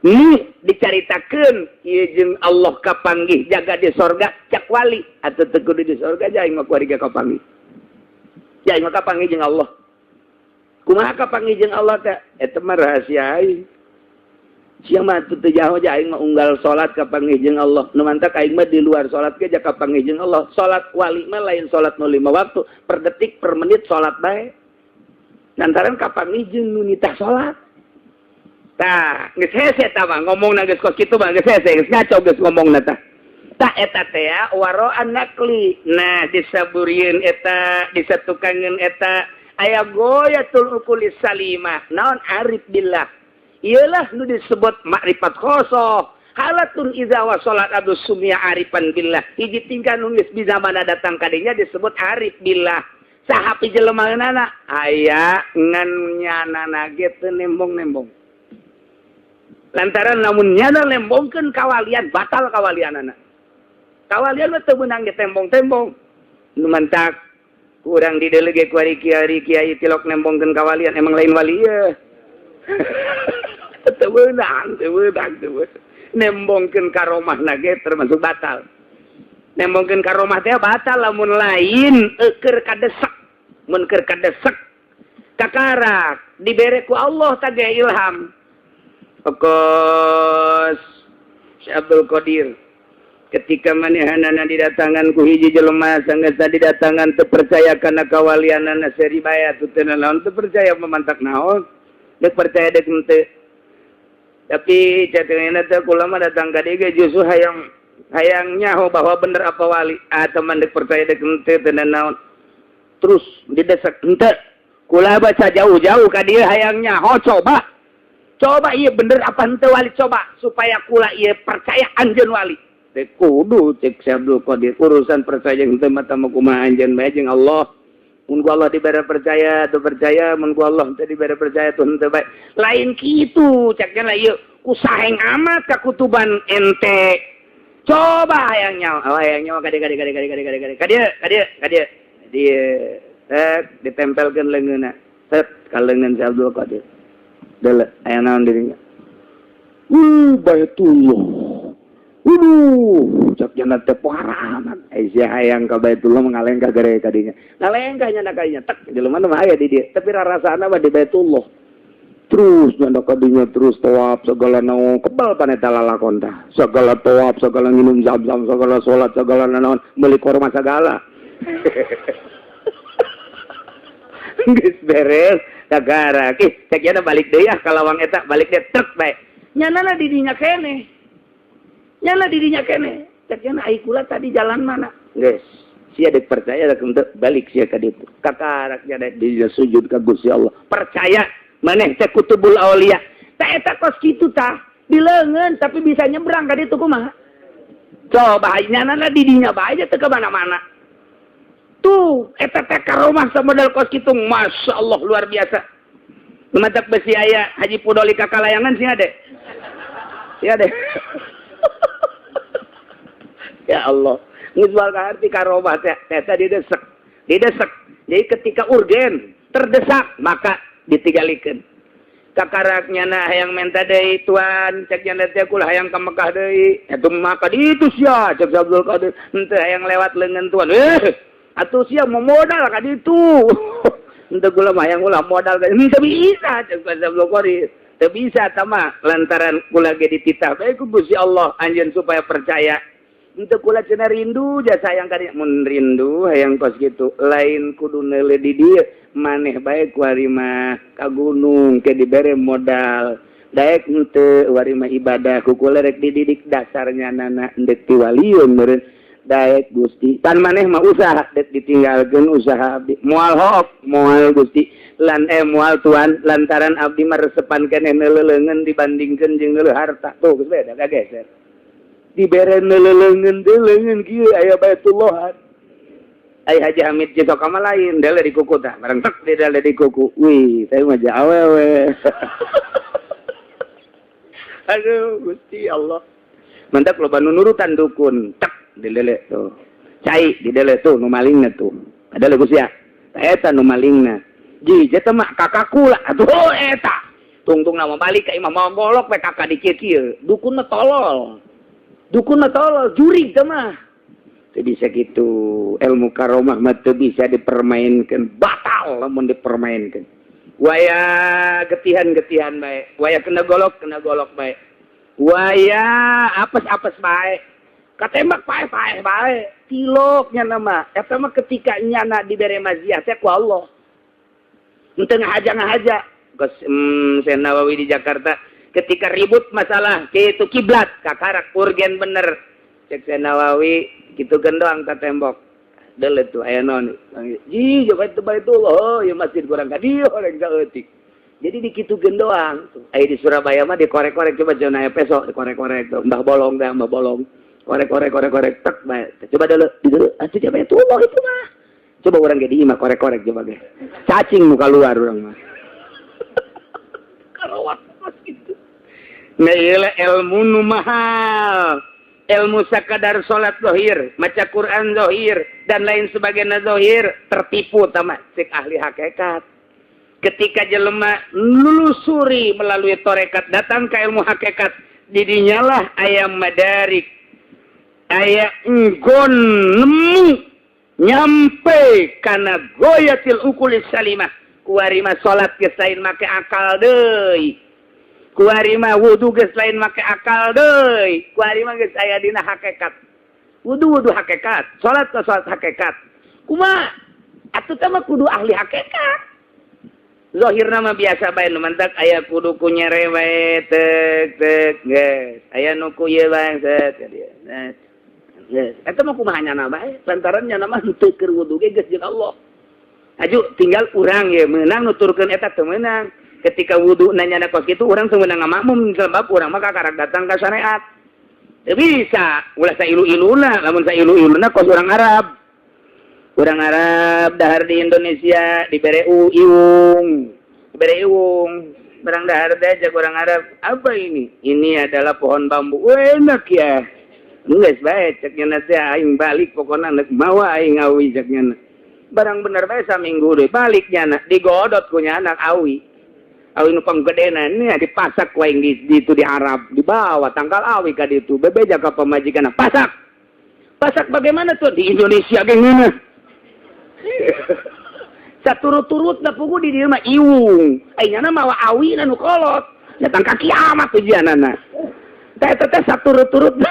Nih dicaritakeun ieu jeung Allah kapanggih jaga di sorga, cak wali atau teu kudu di sorga, aing mah kuari kapanggih. Ya aing mah kapanggih jeung Allah. Kumaha kapanggih jeung Allah teh? Eta mah rahasia aing. Sia mah teu jauh aja, aing mah unggal salat kapanggih jeung Allah. Nu mantak aing mah di luar salat ge kapanggih jeung Allah. Salat wali mah lain salat nu lima waktu, per detik per menit salat bae. Lantaran kapanggih jeung nu nitah salat. Tah, geus hese tah mah ngomongna, geus kos kitu mah geus hese, geus ngaco geus ngomongna tah. Tah, eta teh ya waro'an naqli. Nah, disaburieun eta, disatukangeun eta aya ghoyatul uqulis salimah. Naon arif billah? Iyalah nu disebut makrifat khosoh. Halatun iza wasolat abdu sumia arifan billah. Hiji tingkah nu geus bisa mana datang kadinya disebut arif billah. Saha pijelemaeunana? Aya ngan nyanana ge teu nembong-nembong. Lantaran lamun nyana lembongkeun kawalian, batal kawalianana. Kawalian mah teu meunang ditembong-tembong. Nu mantak kurang didelege ku ari kiai kiai tilok nembongkeun kawalian, emang lain wali ye. Teu meunang, teu meunang, teu meunang. Nembongkeun karomahna ge termasuk batal. Nembongkeun karomah teh batal lamun lain keur kadesek. Mun keur kadesek kakarak dibere ku Allah tah ge ilham. Kos Syekh Abdul Qadir ketika manehanana didatangan ku hiji jelema, sanggeus didatangan teu percaya kana kawalianana, seri bae atuh teu naon, teu percaya memantak naon, dek percaya dek henteu. Tapi catengeuna teh kula mah datang ka dieu ge justru hayang hayang nyaho bahwa bener apa wali atau man, dek percaya dek henteu teu naon. Terus didesak henteu, kula baca jauh-jauh ka dieu hayang nyaho, coba coba iya bener apa henteu wali, coba supaya kula iya percaya anjeun wali. Teh kudu cek Syekh Abdul Qadir, urusan percaya henteu mah mah kumaha anjeun bae jeung Allah. Mun ku Allah dibere percaya atau percaya, mun ku Allah teu dibere percaya tuh henteu bae. Lain kitu ceknya lah, ieu ku saheng amat kakutuban ente. Coba hayang nyawa, oh, hayang nyawa kade kade kade kade kade kade kade kade kade kade di set ditempelkeun leungeunna set ka leungeun Syekh Abdul Qadir. Dele aya naon dirinya? Baitullah. Waduh, cak jana teh poharaman. Ai sia hayang ka Baitullah mengalengkah gere kadinya. Ngalengkah nya kadinya tek jelema mah aya di dieu, tapi rarasana mah di Baitullah. Terus nyanda kadinya, terus tawaf segala naon, kebal paneta lalakon tah. Segala tawaf, segala minum zam-zam, segala salat, segala naon, meuli korma segala. Geus beres kagarak. Ih, cek jana balik deui ah ka lawang eta, balik deui truk bae. Nyanana di dinya keneh. Nyana di dinya keneh. Cek jana, ai kula tadi jalan mana? Geus. Sia dek percaya dek henteu, balik sia ka ditu. Kakarak nya di sujud ka Gusti Allah. Percaya maneh teh kutubul aulia. Tah, eta kos kitu tah. Di leungeun tapi bisa nyebrang ka ditu kumaha? Coba nyanana di dinya bae teu ka mana-mana. Tuh, eta teh karomah samodel kos kitu, Masya Allah, luar biasa. Lumatak besi aya Haji Pudoli kakalayangan sih ade. Ya deh. Ya Allah. Geus arti karomah teh eta didesek. Didesek. Jadi ketika urgen, terdesak, maka ditinggalikeun. Kakarak nyana hayang menta deui, tuan, cek nyana teh kula hayang ka Mekah deui. Eta maka ditu sia, cek Abdul Qadir. Henteu, hayang lewat leungeun tuan. Eh, atuh sia mau modal ka ditu. Henteu, kula mah hayang ulah modal ka henteu bisa, cek Abdul Qadir. Teu bisa tama lantaran kula ge dititah bae ku Gusti Allah anjeun supaya percaya. Henteu kula cenah rindu ja sayang ka dinya. Mun rindu hayang kos kitu lain kudu neuleuh di dieu, maneh bae ku ari mah ka gunung ke dibere modal. Daek henteu wari mah ibadah ku kula rek dididik dasarnya nana endek tiwalieun meureun. Daek Gusti, pan maneh mah usaha dek ditinggalkeun usaha abdi. Moal hook, moal Gusti. Lan moal tuan lantaran abdi mah resepan keneh neuleuleungeun dibandingkeun jeung neuleuh harta. Tuh geus beda kageser. Dibere neuleuleungeun teh leungeun kieu aya Baitullah. Ai Haji Hamid Cisoka mah lain, dele di kuku tah, bareng tek di dele di kuku. Wih, saya mah awewe. Aduh, Gusti Allah. Mantap loba nu nurutan dukun, tek dilele tuh. Cai dilele tuh nu malingna tuh. Ada lagu sia. Eta nu malingna. Ji, eta mah kakak kula atuh eta. Tungtung nama balik ka imah mau golok we kakak di kieu-kieu. Dukun mah tolol. Dukun mah tolol, jurig teh mah. Teu bisa gitu. Ilmu karomah mah teu bisa dipermainkan, batal lamun dipermainkan. Waya getihan-getihan bae, waya kena golok bae. Waya apes-apes bae. Katembak paeh-paeh bae. Tiloknya nama. Eta mah ketika nyana dibere maziah teh ku Allah. Henteu ngahaja-ngahaja. Geus Syekh Nawawi di Jakarta ketika ribut masalah kitu kiblat kakarak urgen bener. Cek Syekh Nawawi kitu doang ka tembok. Delet tuh aya naon. Ji coba itu Baitullah, oh ya masjid kurang ka dieu orang saeutik. Jadi dikitukeun doang. Aya di Surabaya mah dikorek-korek, coba jangan aya peso dikorek-korek tuh. Mbah bolong teh, mbah bolong. Korek-korek korek-korek tek bae. Coba dulu, dulu atuh coba Baitullah itu mah. Coba urang ge di imah korek-korek coba ge. Cacing nu keluar urang mah. Karawat mas gitu. Nah, ieu ilmu nu mahal. Ilmu sakadar salat zahir, maca Quran zahir dan lain sebagainya zahir, tertipu tama cek ahli hakikat. Ketika jelema nelusuri melalui torekat datang ke ilmu hakikat, didinyalah aya madarik, aya enggon nemu nyampe kana goyatil uqulis salimah. Kuari mah salat geus lain make akal deui. Kuari mah wudu geus lain make akal deui. Kuari mah geus aya dina hakikat. Wudu wudu hakikat, salat ke salat hakikat. Kumaha? Atuh teh mah kudu ahli hakikat. Zahirna mah biasa bae nu mantak aya kudu ku nyere bae tek tek geus. Aya nu ku ieu bae set ka dieu. Geus. Eta mah kumaha nyana bae, lantaran nyana mah henteu keur wudu ge geus jeung Allah. Aju tinggal urang ye meunang nuturkeun eta teu meunang. Ketika wudu nanya kos kitu urang teu meunang ngamakmum sebab urang mah kakarak datang ka syariat. Teu bisa ulah sailu-iluna, lamun sailu-iluna kos urang Arab. Urang Arab dahar di Indonesia dibere iwung. Dibere iwung. Barang dahar teh cek urang Arab, apa ini? Ini adalah pohon bambu. Wah, enak ya. Geus bae cek nya teh aing balik pokona nek mawa aing awi cek nya. Barang bener bae saminggu deui balik nyana digodot ku anak awi. Awi nu panggedena nya dipasak ku aing di itu di Arab, dibawa tangkal awi ka ditu bebeja ka pamajikan pasak. Pasak bagaimana tuh di Indonesia ge ngeunah. Saturut-turut na pugu di dieu mah iwung. Ai nyana mawa awi na nu kolot. Datang ka kiamat ujianana. Teh teh saturut-turut.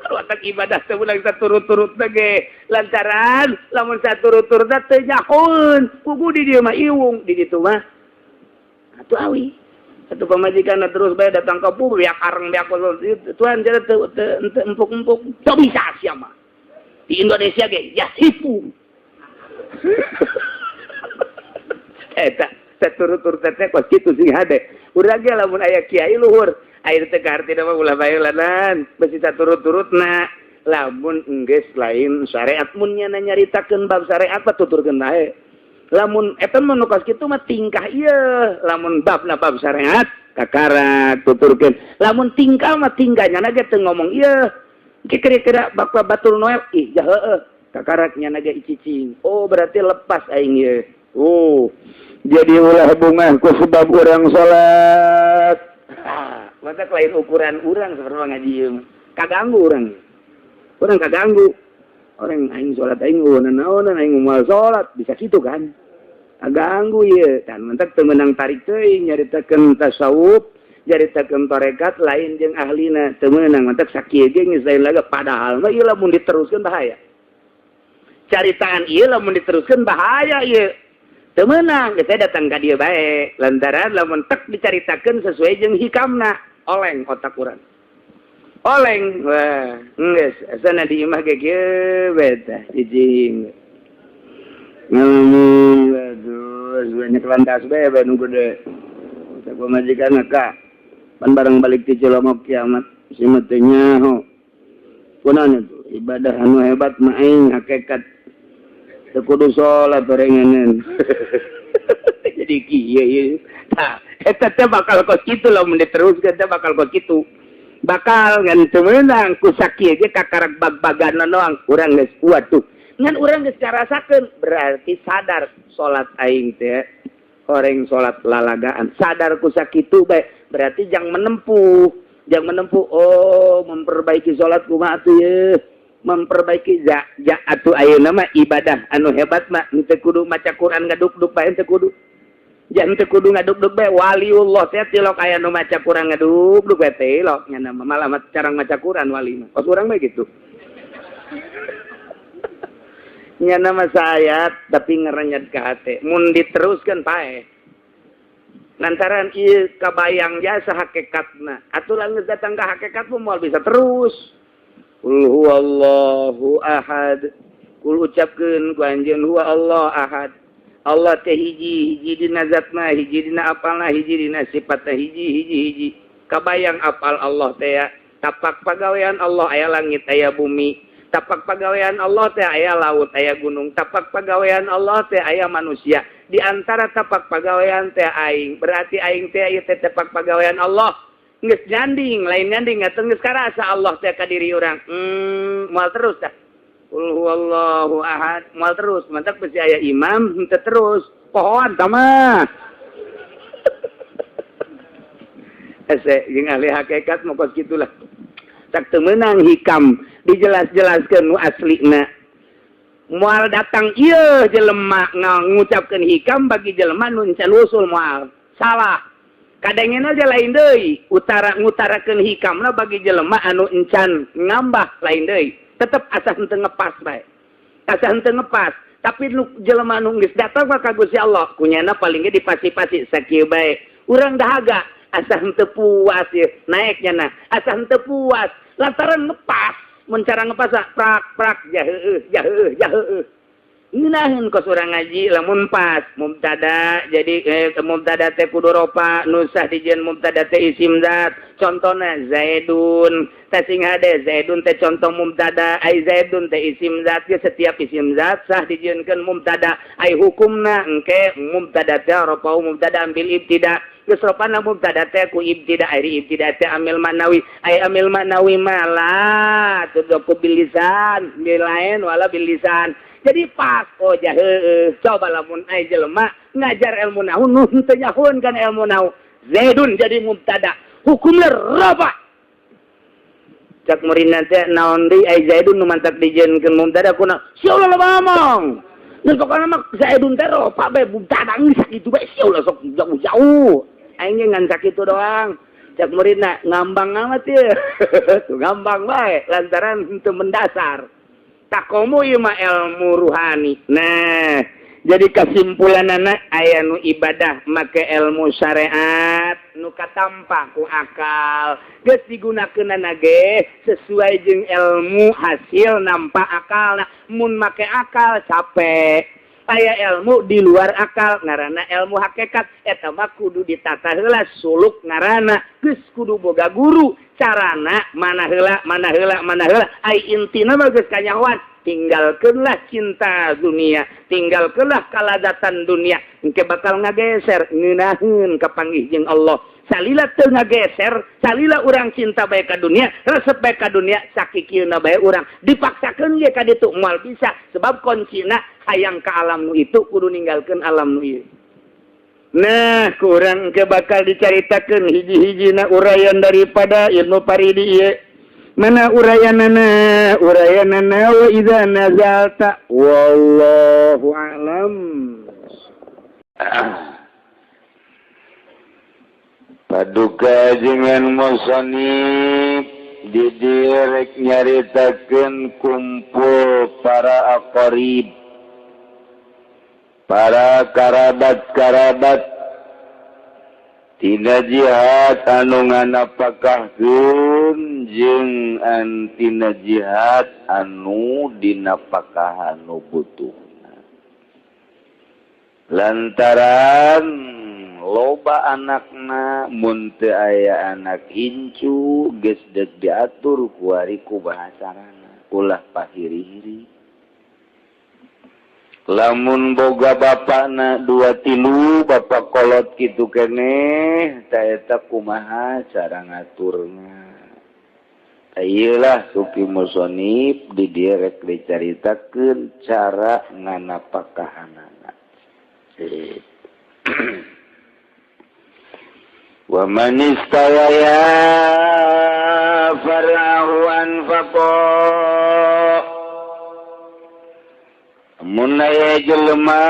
Watak ibadah teh ulang saturut-turut ge. Lantaran lamun saturut-turut teh nyahoeun. Pugu di dieu mah iwung, di ditu mah atuh awi. Satu pamajikan terus bae datang ke bu biak areng biak Tuhan jadi teu teu empuk-empuk. Teu bisa sia mah. Di Indonesia ge ya hipu. Eta saturut-turut teh kos kitu sing hade. Urang ge lamun aya kiai luhur, air teh kahartina mah ulah bae lanan, besi saturut-turutna. Lamun enggeus lain syariat mun nya nyaritakeun bab syariat mah tuturkeun bae. Lamun eta mah nu kos kitu mah tingkah ieu, lamun babna bab syariat kakarak tuturkeun. Lamun tingkah mah tingkahnya ge teu ngomong ieu. Kira-kira bapak Batul Noel ih ja heueuh kakarak nya ge cicing. Oh berarti lepas aing ieu. Oh, jadi ulah bungah ku sebab urang salat. Ah, mata lain ukuran urang seperti ngaji ieu mah. Kaganggu urang. Urang kaganggu. Orang aing salat aing naonan aing moal salat bisa kitu kan. Ganggu ieu dan mentak teu meunang tarik teuing nyaritakeun tasawuf, nyaritakeun tarekat lain jeung ahlina teu meunang, mentak sakieu ge geus lain laga. Padahal mah ieu lamun diteruskeun bahaya. Caritaan ieu lamun diteruskeun bahaya ieu. Teu meunang, geus datang ka dieu bae lantaran lamun tek dicaritakeun sesuai jeung hikamna, oleng otak urang. Oleng, wah, geus asana di imah ge kieu bae tah cicing. Ngomong, aduh, banyak lantas bae bae nu gede. Cek pamajikan ka. Pan barang balik ti Cilongok kiamat si mah teu nyaho. Kunaon itu? Ibadah anu hebat mah aing hakikat. Teu kudu salat orenganan. Jadi kieu ieu. Tah, eta teh bakal kos kitu lamun diteruskeun teh bakal kos kitu. Bakal ngan teu meunang ku sakieu ge kakarak bag-bagana doang. Urang geus waduh. Ngan urang geus ngarasakeun berarti sadar salat aing teh horeng salat lalagaan. Sadar ku sakitu bae berarti jang menempuh, jang menempuh, oh, memperbaiki salat kumaha atuh ye. Memperbaiki ja ja atuh ayeuna mah ibadah anu hebat mah henteu kudu maca Quran ngaduk-duk bae, henteu kudu. Jangan teu kudu ngaduk-duk bae. Waliullah teh tilok aya nu maca Quran ngaduk-duk bae tilok nya malah cara maca Quran wali mah. Kos urang mah gitu. Nya nama saya tapi ngerenyet ke hati. Mun diteruskan pae. Lantaran ieu kabayang jasa hakikatna. Atuh geus datang ka hakikat moal bisa terus. Qul huwallahu ahad. Kul ucapkeun ku anjeun huwa Allah ahad. Allah teh hiji, hiji dina zatna, hiji dina apalna, hiji dina sifatna, hiji hiji hiji. Kabayang apal Allah teh ya. Tapak pagawean Allah aya langit aya bumi. Tapak pagawean Allah teh aya laut aya gunung. Tapak pagawean Allah teh aya manusia. Di antara tapak pagawean teh aing. Berarti aing teh ieu teh tapak pagawean Allah. Geus nyanding, lain nyanding atuh geus karasa Allah teh ka diri urang. Moal terus dah. Qul huwallahu ahad, moal terus. Mantak besi aya imam henteu terus. Pohoan tah mah. Hese jeung ahli hakikat mah kos kitulah. Tak teu meunang hikam dijelas-jelaskeun nu aslina. Moal datang ieu jelema ngucapkeun hikam bagi jelema nu can usul moal. Salah. Kadangena aja lain deui, utara ngutarakeun hikamna bagi jelema anu encan ngambah lain deui. Tetep asa henteu ngepas bae. Asa henteu ngepas, tapi nu jelema anu geus datang mah ka Gusti Allah, kunyana paling ge dipasi-pasi sakieu bae. Urang dahaga asa henteu puas ye, naeknya nah, asa henteu puas lantaran ngepas, mun cara ngepas prak prak jaheueuh jaheueuh jaheueuh. Ngeunaheun kos urang ngaji lamun pas mubtada jadi mubtada teh kudu rofa nusah dijieun mubtada teh isim zat. Contona Zaidun teh sing hade, Zaidun teh contoh mubtada, ai Zaidun teh isim zat ge setiap isim zat sah dijieunkeun mubtada, ai hukumna engke mubtada teh rofa mubtada ambil ibtida. Geus rofana mubtada teh ku ibtida, ai ibtida teh amil maknawi, ai amil maknawi malah tudku bil lisan bil lain wala bil lisan. Jadi pas oh jaheueuh. Coba lamun ai jelema ngajar ilmu nahwu nu henteu nyahoeun kan ilmu nahwu, Zaidun jadi mubtada hukumna rafa. Cak muridna teh naon deui ai Zaidun nu mantak dijieunkeun mubtada kuna sia ulah loba ngomong. Geus pokona mah Zaidun teh rofa bae mubtada geus sakitu bae sia ulah sok jauh-jauh. Aing ge ngan sakitu doang. Cak muridna ngambang amat ye. Tuh ngambang bae lantaran henteu mendasar. Takomu ieu mah ilmu ruhani. Nah, jadi kesimpulanana aya nu ibadah make ilmu syariat nu katampa ku akal. Geus digunakeunana ge sesuai jeung ilmu hasil nampa akalna. Mun make akal capek. Aya ilmu di luar akal ngaranna ilmu hakikat, eta mah kudu ditata heula suluk ngaranna, geus kudu boga guru carana mana heula mana heula mana heula, ai intina mah geus kanyahoan. Tinggalkeunlah cinta dunia, tinggalkeunlah kalazatan dunia, engke bakal ngageser ngeunaheun kapanggih jeung Allah. Salila teu ngageser, salila urang cinta bae ka dunia, resep bae ka dunia, sakikieuna bae urang dipaksakeun ge ka ditu moal bisa, sebab kuncina hayang ka alam nu itu kudu ninggalkeun alam nu ieu. Nah, kurang ke bakal dicaritakeun hiji-hijina uraian daripada Ibnu Paridi ieu. Mana uraianana? Uraianana wa idza nazalta wallahu a'lam. Paduka dengan musonib didirek nyaritakeun kumpul para aqarib, para karabat-karabat tina jihad anu nganapakahkeun jeung antina jihad anu dinapakahan nu butuhna. Lantaran loba anakna mun teu aya anak incu geus deuk diatur kuari ku bahasarana ulah pahiri-hiri. Lamun boga bapakna dua tilu bapak kolot kitu keneh ta eta kumaha cara ngaturna. Ieu lah suki musonib di dieu rek dicaritakeun cara nganapakahanana. Wa man istawaya farahu anfaqa. Mun aya jelema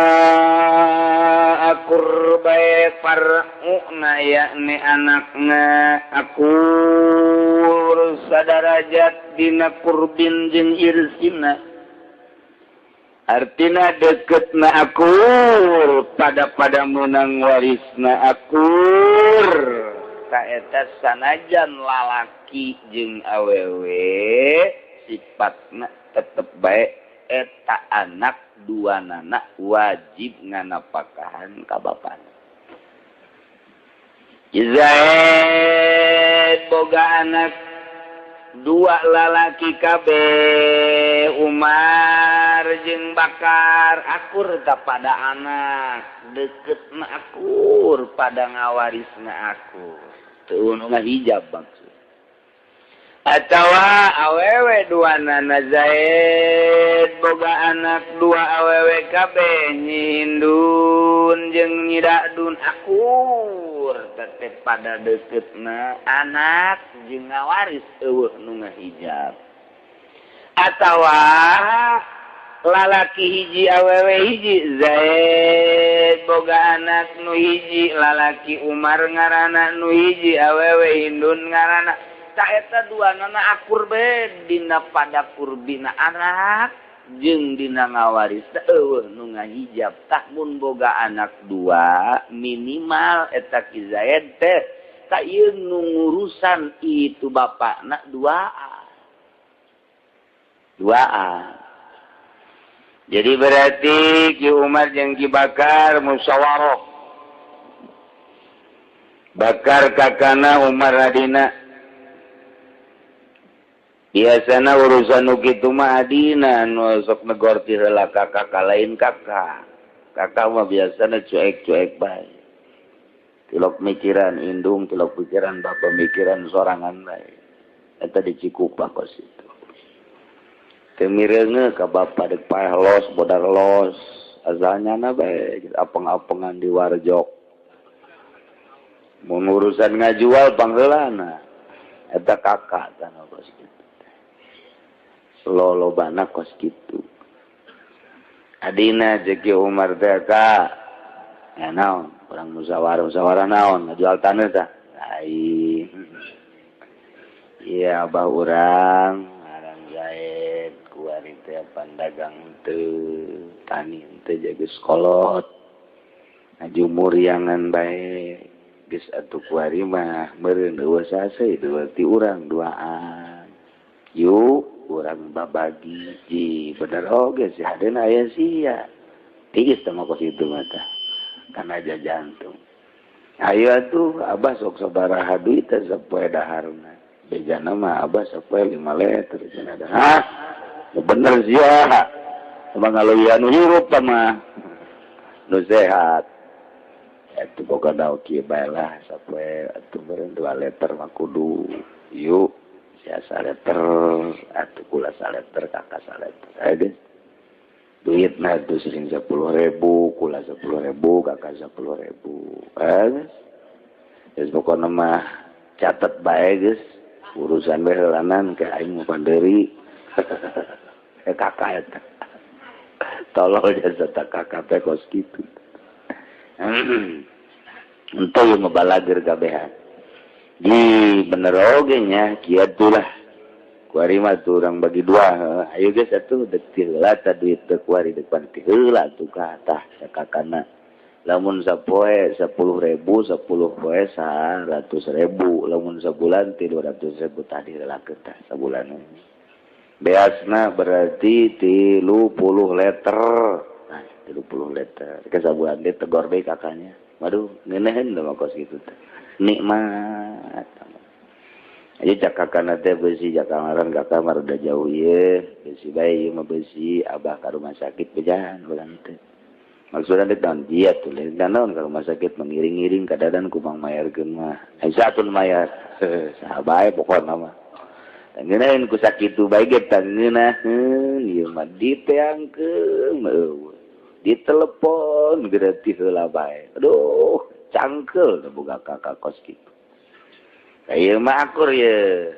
akur bae far'una yakni anakna akur sadarajat dina kurbin jeung irsina. Artina deketna akur pada menang warisna akur ta eta sanajan lalaki jeung awewe sifatna tetep bae eta anak dua nana wajib nganapakahan ka bapana. Zaid boga anak dua lalaki kabeh Umar jeung Bakar akur ta pada anak deketna akur pada ngawarisna akur teu nu ngahijab maksud atawa awewe dua nana Zaid boga anak dua awewe kabeh nyindun jeung nyidadun akur tetep pada deketna anak jeung ngawaris eueuh nu ngahijab. Atawa lalaki hiji awewe hiji Zaid boga anak nu hiji lalaki Umar ngaranna nu hiji awewe Hindun ngaranna ta eta dua nana akur bae dina pada kurbina anak jeung dina ngawaris eueuh nu ngahijab. Tah mun boga anak dua minimal eta Ki Zaid teh ta ieu nu ngurusan itu bapakna duaan. Duaan. Jadi berarti Ki Umar jeung Ki Bakar musyawarah. Bakar kakana Umar adina. Biasana urusan nu kitu mah adina nu sok negor ti heula ka kakak lain kakak. Kakak mah biasana cuek-cuek bae. Tilok mikiran indung, tilok pikiran bapak mikiran sorangan bae. Eta di Cikupa kos itu. Teu mireunge ka bapak deuk paeh los, bodar los, azalnyana bae apeng-apengan di warjok. Mun urusan ngajual pangheulana. Eta kakak tanah kos kitu. Lolobana kos kitu. Adina jeung Ki Umar teh ka ya naon, urang musyawarah naon ngajual taneuh tah. Lain. Iya abah urang ngaran Zaid kuari teh pandagang teu tani teu jaga sekolot. Ngajumuriangan bae geus atuh kuari mah meureun eueuh saseuh ti urang duaan. Yuk urang babagi ji bener oge si hadena aya sia tiis teh mah kos itu mah tah kana aja jantung. Ayo atuh abah sok sabaraha duit teh sapoe daharna bejana mah abah sapoe 5 liter cenah dah. Hah bener sia mah ngaleuwihan nu hirup tah mah nu sehat atuh boga daun kieu bae lah sapoe atuh meureun 2 liter mah kudu yuk sia saleter atuh kula saleter kakak saleter ayo guys duit nah tuh sering 10.000 kula 10.000 kakak 10.000 guys geus pokona mah catet bae geus urusan bae heulanan ke aing mah pandeuri kakak eta tolol jasa kakak teh kos kitu. Entah ieu mah balager kabehan. Di bener oge nya kieu lah. Kuari mah tuh urang bagi dua. Ayo geus atuh deuk ti heula tah duit teh kuari depan ti heula tuh ka tah sakakana. Lamun sapoe 10.000, 10 poe 100.000, lamun sabulan 300.000 tah diheulakeun tah sabulan. Beasna berarti 30 liter. Nah, 30 liter. Ke sabulan dia tegor deui kakaknya. Waduh, ngeunaheun da mah kos kitu teh. Nikmat. Aja cak kakana teh besi cak kamaran kakak mah udah jauh ye, besi bae ieu mah besi abah ka rumah sakit bejahan urang teh. Maksudna teh naon dia tuh lain naon ka rumah sakit mengiring-ngiring kadadan ku mang mayarkeun mah. Ai satun mayar. Saha bae pokona mah. Ngeunaheun ku sakitu bae ge tah ngeunaheun ieu mah diteangkeun eueuh. Ditelepon gereti heula bae. Aduh, cangkeul teh boga kakak kos kitu. Ieu mah akur ye.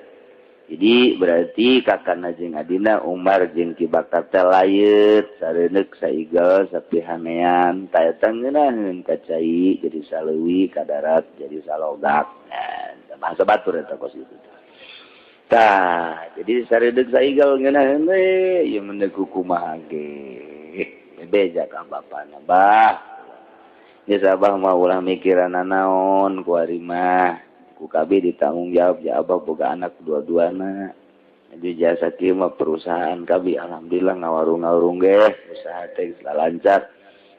Jadi berarti kakana jeung adina Umar jeung Ki Bakar teh layeut sareuneuh saigel sapihanean ta eta ngeunaheun ka cai jadi saleuwi ka darat jadi salogak. Nah, bahasa batur eta kos kitu. Tah, jadi sareuneuh saigel ngeunaheun we ieu mah kumaha ge. Beja ka bapana bah. Geus abah mah ulah mikiran naon ku ari mah. Ku kabeh ditanggung jawab ya abah boga anak dua-duana. Jadi jasa kieu mah perusahaan kabeh alhamdulillah ngawarung-ngawarung ge usaha teh geus lancar.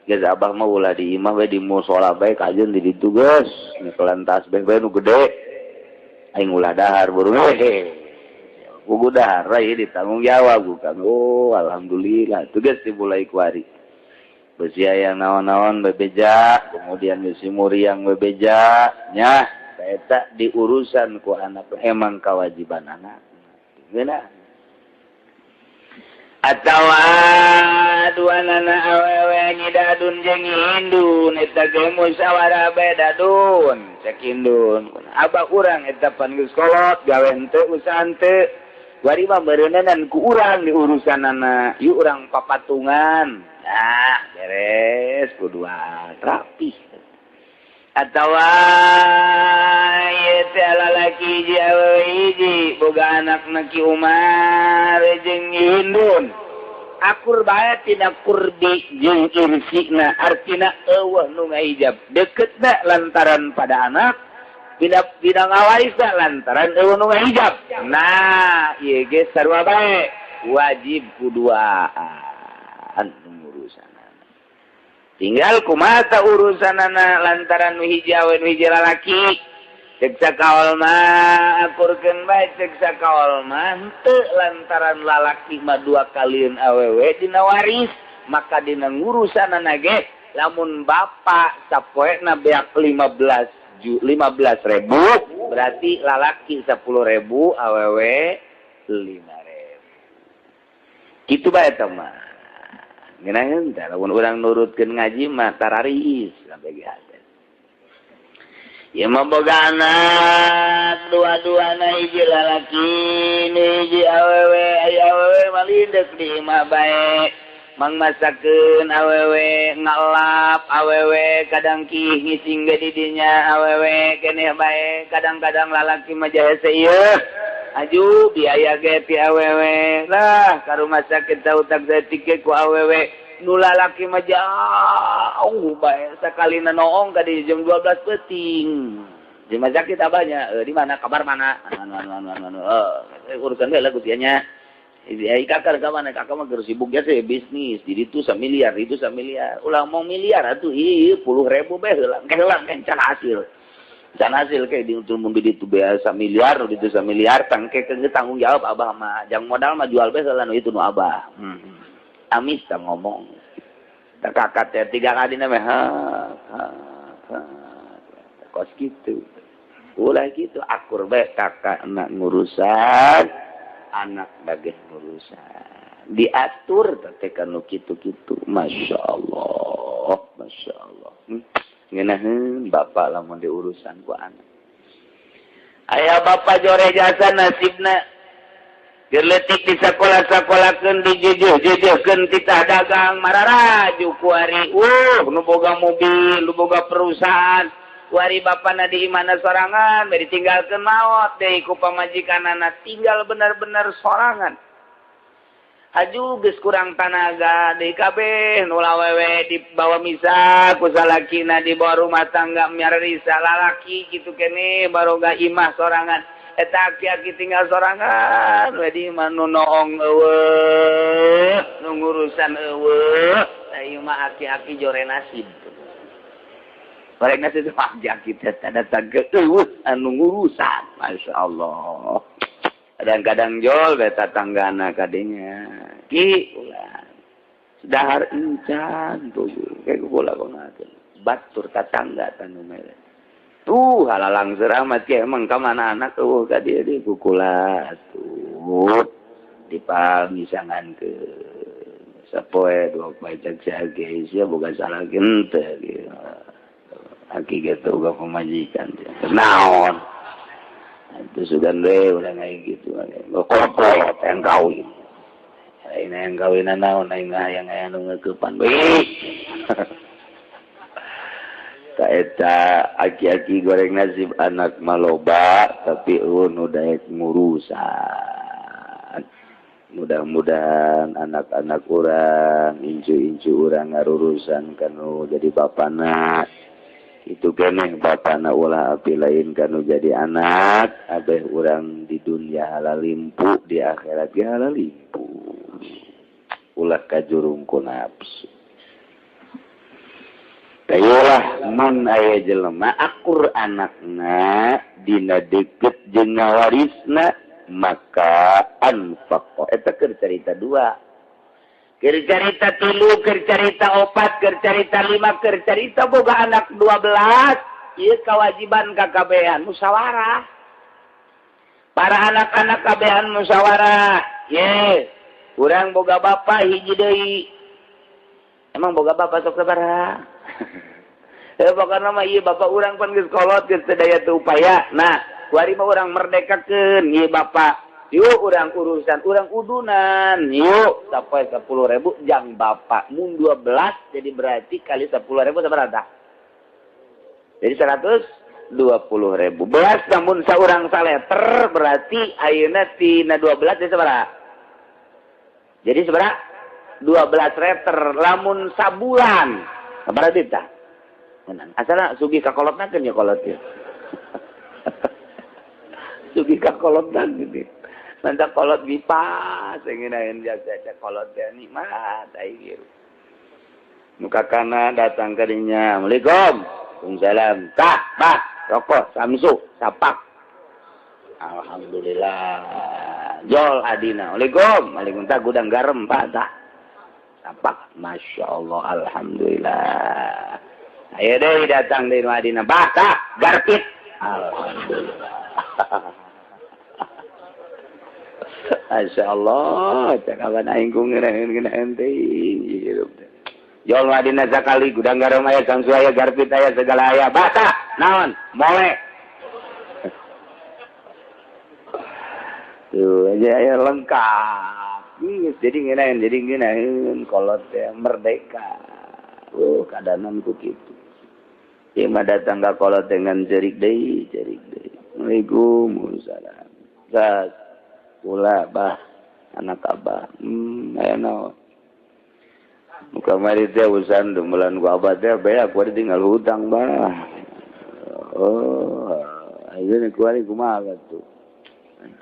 Geus abah mah ulah di imah we di musala bae kajeun di ditu geus nyekelan tasbih bae nu gede. Aing ulah dahar burung we. Kudu dahar we ditanggung jawab ku kami. Oh alhamdulillah tugas dimulai ku ari. Besi aya naon-naon bebeja, kemudian besi muriang bebeja nya. Eta diurusan ku anak emang kewajiban anak. Geuna. Atawa dua nana awewe nyidadun jeung Hindun eta ge musyawarah bae dadun cek Hindun. Abah urang eta pan geus kolot gawe henteu usaha henteu. Wari mah meureunanan ku urang di urusanana. Yuk urang papatungan. Nah, beres ku dua rapih. Atawa ieu teh lalaki hiji awewe hiji boga anakna Ki Umar jeung Hindun. Akur bae tina kurbi jeung irsina artina eueuh nu ngaijab deketna lantaran pada anak tidak tidak ngawarisna lantaran eueuh nu ngaijab. Nah ieu ge sarua bae wajib kuduaan urusan. Tinggal kumata urusanana lantaran nu hiji awe nu hiji lalaki. Cek sakaol mah akurkeun bae cek sakaol mah henteu lantaran lalaki mah dua kalieun awewe dina waris maka dina ngurusanana ge lamun bapak sapoena beak 15 ribu berarti lalaki 10.000 awewe 5.000. Kitu bae teh mah. Ngeunaheun teh lamun urang nurutkeun ngaji mah tararis sampai ge hate. Ieu mah boga anak dua-duana hiji lalaki hiji awewe aya awewe mah lindek di imah bae. Mang masakeun awewe ngalap awewe kadang kih ngising ge di dinya awewe keneh bae kadang-kadang lalaki mah jahese ieu. Aju biaya ge ti awewe lah ka rumah sakit tau tak saeutik ku awewe nu lalaki mah jauh bae sakalina noong ka di jam 12 peuting. Di rumah sakit abahnya di mana kabar mana anu urusan heula ku sia nya. Ai kakak ka mana kakak mah keur sibuk ya sih bisnis di ditu samiliar itu samiliar ulah mau miliar atuh ieu 10.000 bae heula heula can hasil. Can hasil kayak di untuk membeli itu biasa miliar, itu samiliar, tangke ke tanggung jawab abah mah, jang modal mah jual bae heula nu itu nu abah. Amis tah ngomong. Tak kakak teh 3 kali na mah. Kos kitu. Ulah kitu akur bae kakak anak ngurusan, anak bagian ngurusan. Diatur teh kanu kitu-kitu. Masya Allah, Masya Allah. Ngeunaheun bapak lamun diurusan ku anak. Aya bapak jore jasa nasibna. Keur leutik di sakola-sakolakeun dijeujeuh-jeujeuhkeun titah dagang mararaju kuari. Nu boga mobil, nu boga perusahaan. Kuari bapana di imahna sorangan, bari ditinggalkeun maot deui ku pamajikanana, tinggal benar-benar sorangan. Aju geus kurang tanaga deui kabeh nu awewe dibawa misah ku salakina, dibawa rumah tangga miarisa lalaki kitu keneh baroga imah sorangan. Eta aki-aki tinggal sorangan we di imah, nu noong euweuh, nu ngurusan euweuh. Tah ieu mah aki-aki jore nasib. Goreng nasib itu aki-aki teh datang ke euweuh anu ngurusan. Masya Allah. Kadang-kadang jol we tatanggana kadinya. Ki ulah. Dahar encan tuh kayak bola banget. Batur tatangga tanu mere. Tuh halalang seramat ke emang ka mana anak euweuh ka dieu di kukula tuh dipamisangan ke sapoe dua poe cek si aki sia boga salah henteu gitu. Aki gitu boga pamajikan naon itu sugan we urang kayak gitu kolot-kolot yang kawin lain yang kawinan naon aing hayang aya nu ngeukepan we. Ta eta aki-aki goreng nasib, anak maloba tapi euweuh nu daek ngurusan. Mudah-mudahan anak-anak urang, incu-incu urang ngarurusan kanu jadi bapana itu keneh, bapana ulah api lain kanu jadi anak. Abeh urang di dunia halalimpu, di akhirat ge halalimpu, ulah kajurung ku nafsu. Kayolah mun aya jelema akur anakna dina deket jeung ngawarisna maka anfaq. Eta keur carita dua, keur carita tilu, keur carita opat, keur carita lima, keur carita boga anak 12. Ieu kewajiban kakabehan musyawarah, para anak-anak kabehan musyawarah ye urang boga bapak hiji deui. Emang boga bapak sok sabaraha? Eh, pokokna mah ieu bapak urang pan geus kolot, geus teu daya teu upaya. Nah, kuari mah urang merdekakeun ieu bapak. Yuk urang urusan, urang udunan. Yuk, sampai 10.000 jang bapak. Mun 12 jadi berarti kali 10.000 sabaraha? Jadi 120.000. Belas namun saurang saleter berarti ayeuna tina 12 jadi sabaraha? Jadi sabaraha? 12 liter lamun sabulan. Sabaraha duit tah? Menang. Asalna sugih ka kolotna keun ya kolot ya. Sugih ka kolotna gitu. Mantap kolot gipas ngeunaheun jasa cek kolot teh nikmat aing hirup. Muka kana datang ka dinya. Assalamualaikum. Waalaikumsalam. Kah, bah, rokok, samsu, sapak. Alhamdulillah. Jol adina. Waalaikum. Waalaikumsalam. Gudang garam, Pak, tah. Sapak. Masya Allah. Alhamdulillah. Ayo deh datang dari Madinah. Bah, tah, garpit. Alhamdulillah. Masya Allah, cakapan aing ku ngeunaheun-ngeunaheun teuing hirup teh. Jol Madinah sakali gudang garam aya, samsu aya, garpit aya, segala aya. Bah, tah, naon? Mole. Tuh aja aya lengkap. Geus jadi ngeunaheun kolot teh merdeka. Keadaan ku kitu. Ieu mah datang ka kolot dengan cerik deui, cerik deui. Waalaikumsalam. Sas. Kula bah anak abah. Aya naon? Muka mari teh urusan demelan ku abah teh beak kuari tinggal hutang bah. Oh, ayeuna kuari kumaha tuh?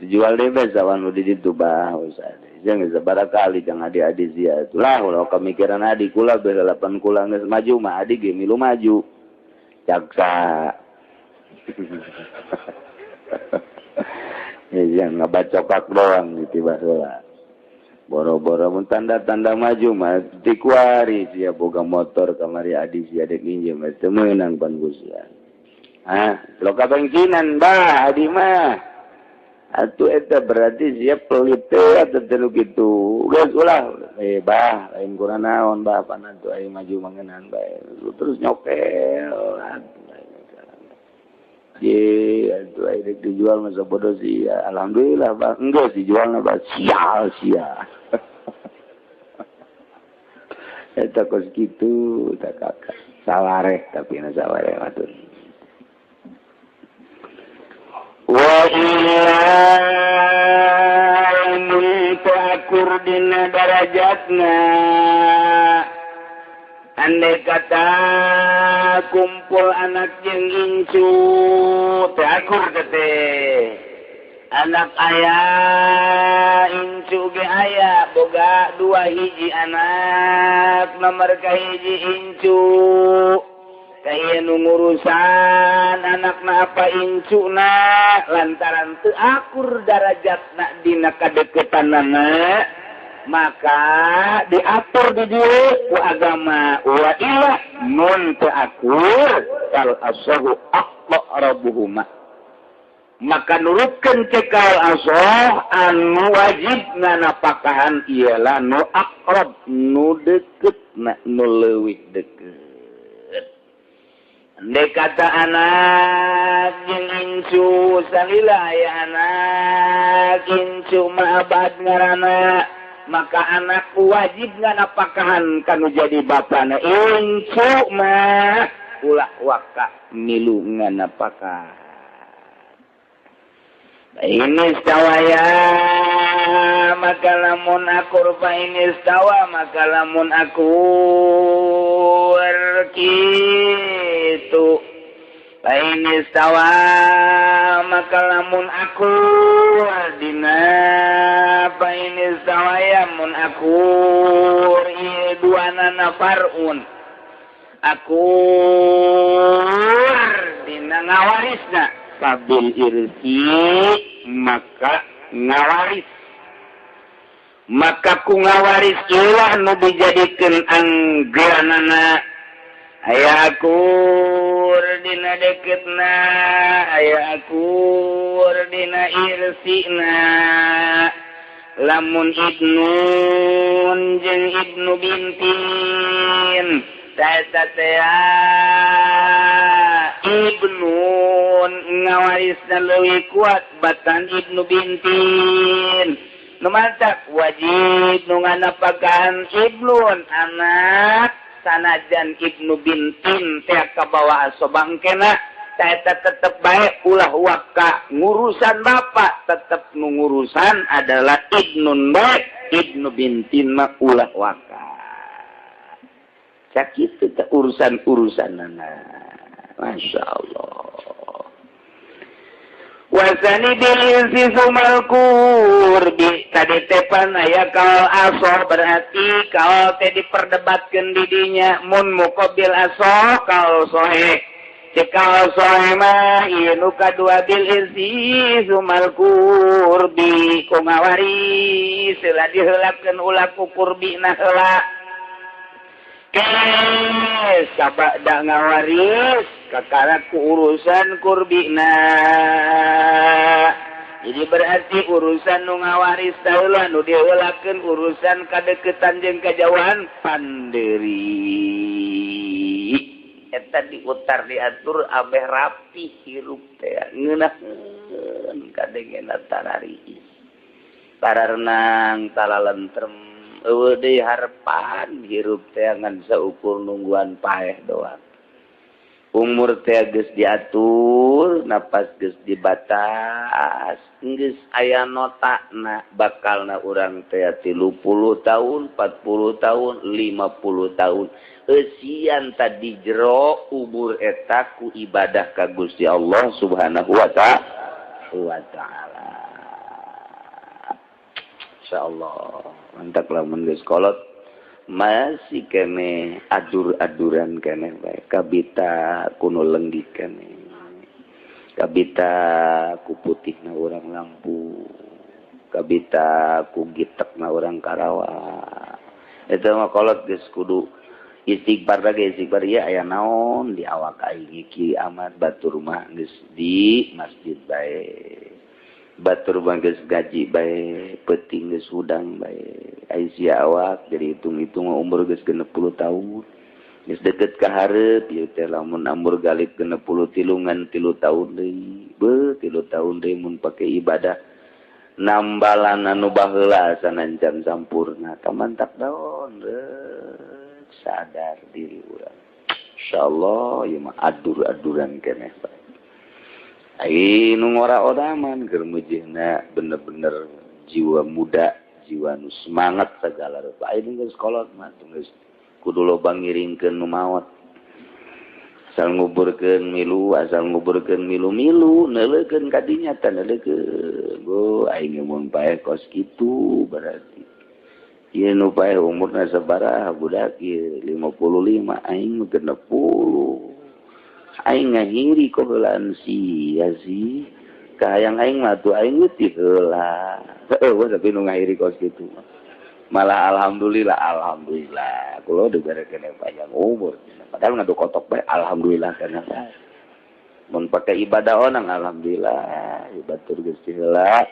Jual deh be sawan nu di ditu bah usaha. Jangan sabaraha kali jang adi-adi sia itulah ulah kemikiran adi kula be delapan kula geus maju mah adi ge milu maju. Jaksa. Ya jangan ngabacokak doang gitu baheula. Boro-boro mun tanda-tanda maju mah dikuari sia boga motor kamari adi sia dek minjem mah teu meunang pan ku sia. Ah, loka bengkinan bah adi mah. Atuh eta berarti sia pelit teh atuh teu kitu. Geus ulah bah lain kurang naon bah pan atuh aing maju mangenan bae. Terus nyokel atuh. Ye atuh Baik dijual masa bodoh sih ya. Alhamdulillah bang, enggak dijual bah sial sia. Eta kos kitu tak kakak sawareh tapi na sawareh matur. Wa illa mun akur dina darajatna andai kata kumpul anak jeung incu teu akur teh anak ayah incu ge aya boga dua hiji anak nomor kahiji incu kaya nu ngurusan anakna apa incuna lantaran teu akur darajatna dina kadeukeutanana maka diatur di dieu ku agama wa illa mun teu akur kal asahu aqrabuhuma maka nurutkeun cekal asoh anu wajib nganapakahan ialah nu akrab nu deukeut na nu leuwih deukeut. Andai kata anak jeung incu salila aya anak incu mah abad ngaranna maka anak wajib nganapakahan kanu jadi bapana incu mah ulah waka milu nganapakahan. Ini istawaya maka lamun akur fa ini istawa maka lamun akur kitu fa ini istawa maka lamun akur dina fa ini istawaya mun akur ieu duanana farun akur dina ngawarisna kabil irsi maka ngawaris maka ku ngawaris ulah nu dijadikeun anggeranana aya akur dina deketna aya akur dina irsina lamun ibnun jeung ibnu bintin saeta teh ibnun ngawarisna leuwih kuat batan ibnu bintin nu mantak wajib nu nganapakan ibnun anak sanajan ibnu bintin teh kabawa asobangkena saeta tetep bae ulah waka ngurusan bapak tetep nu ngurusan adalah ibnun bae ibnu bintin mah ulah waka sakitu teh urusan-urusanana. Masya Allah. Wasani bil insi sumal kurbi tadi tepan aya kal aso berarti kal teh diperdebatkeun di dinya mun muqabil aso kal sohe cekal sohe mah ieu nu kadua bil insi sumal kurbi ku ngawaris heula diheulakeun ulah ku kurbina heula kes sabada ngawaris kakara ku urusan kurbina. Jadi berarti urusan nu ngawaris taheula nu diheulakeun urusan kadeukeutan jeung kajauhan panderi eta diutar diatur abeh rapi hirup teh ngeunaheun kadengena tarariis tararenang talalentrem eueuh deui harepan hirup teh ngan saukur nungguan paeh doang. Umur teh geus diatur, napas geus dibatas, geus aya notana bakalna urang teh 30 tahun, 40 tahun, 50 tahun. Eusian tadi jero umur eta ku ibadah ka Gusti Allah Subhanahu wa ta'ala. Insyaallah mantap lamun geus kolot masih kene adur-aduran kene bae kabita kuno lenggih kene kabita ku putihna urang lampu kabita ku gitekna urang Karawang eta mah kolot geus kudu istighfar lagi istighfar ieu aya naon di awak aing iki amat batur mah geus di masjid bae batur mah geus gaji bae peuting geus hudang bae ai sia awak jadi hitung-hitung umur geus 60 tahun Geus deket ka hareup ieu teh, lamun amur galib 63 ngan 3 tahun deui. Beuh, 3 tahun deui mun pake ibadah nambalan anu baheula sanajan sampurna kamantak daun sadar diri urang. Insyaallah ieu mah adur-aduran keneh bae. Ai nu ngora odaman keur mujihna bener-bener jiwa muda, jiwa nu semangat segala rupa. Ai geus kolot mah geus kudu loba ngiringkeun nu maot, asal nguburkeun milu, asal nguburkeun milu-milu, neuleukeun ka dinya teh, neuleukeun go aing mun paeh kos kitu. Berarti ieu nu paeh umurna sabaraha? Budak ieu 55, aing 60, aing ngahiri kok heulaan sia sih. Kahayang aing mah tuh aing leutik heula. Heuh, tapi nu ngahiri kos kitu malah alhamdulillah, alhamdulillah kula dibere kene panjang umur, padahal ngadu kotok bae. Alhamdulillah kana mun pake ibadah onang, alhamdulillah batur geus heula,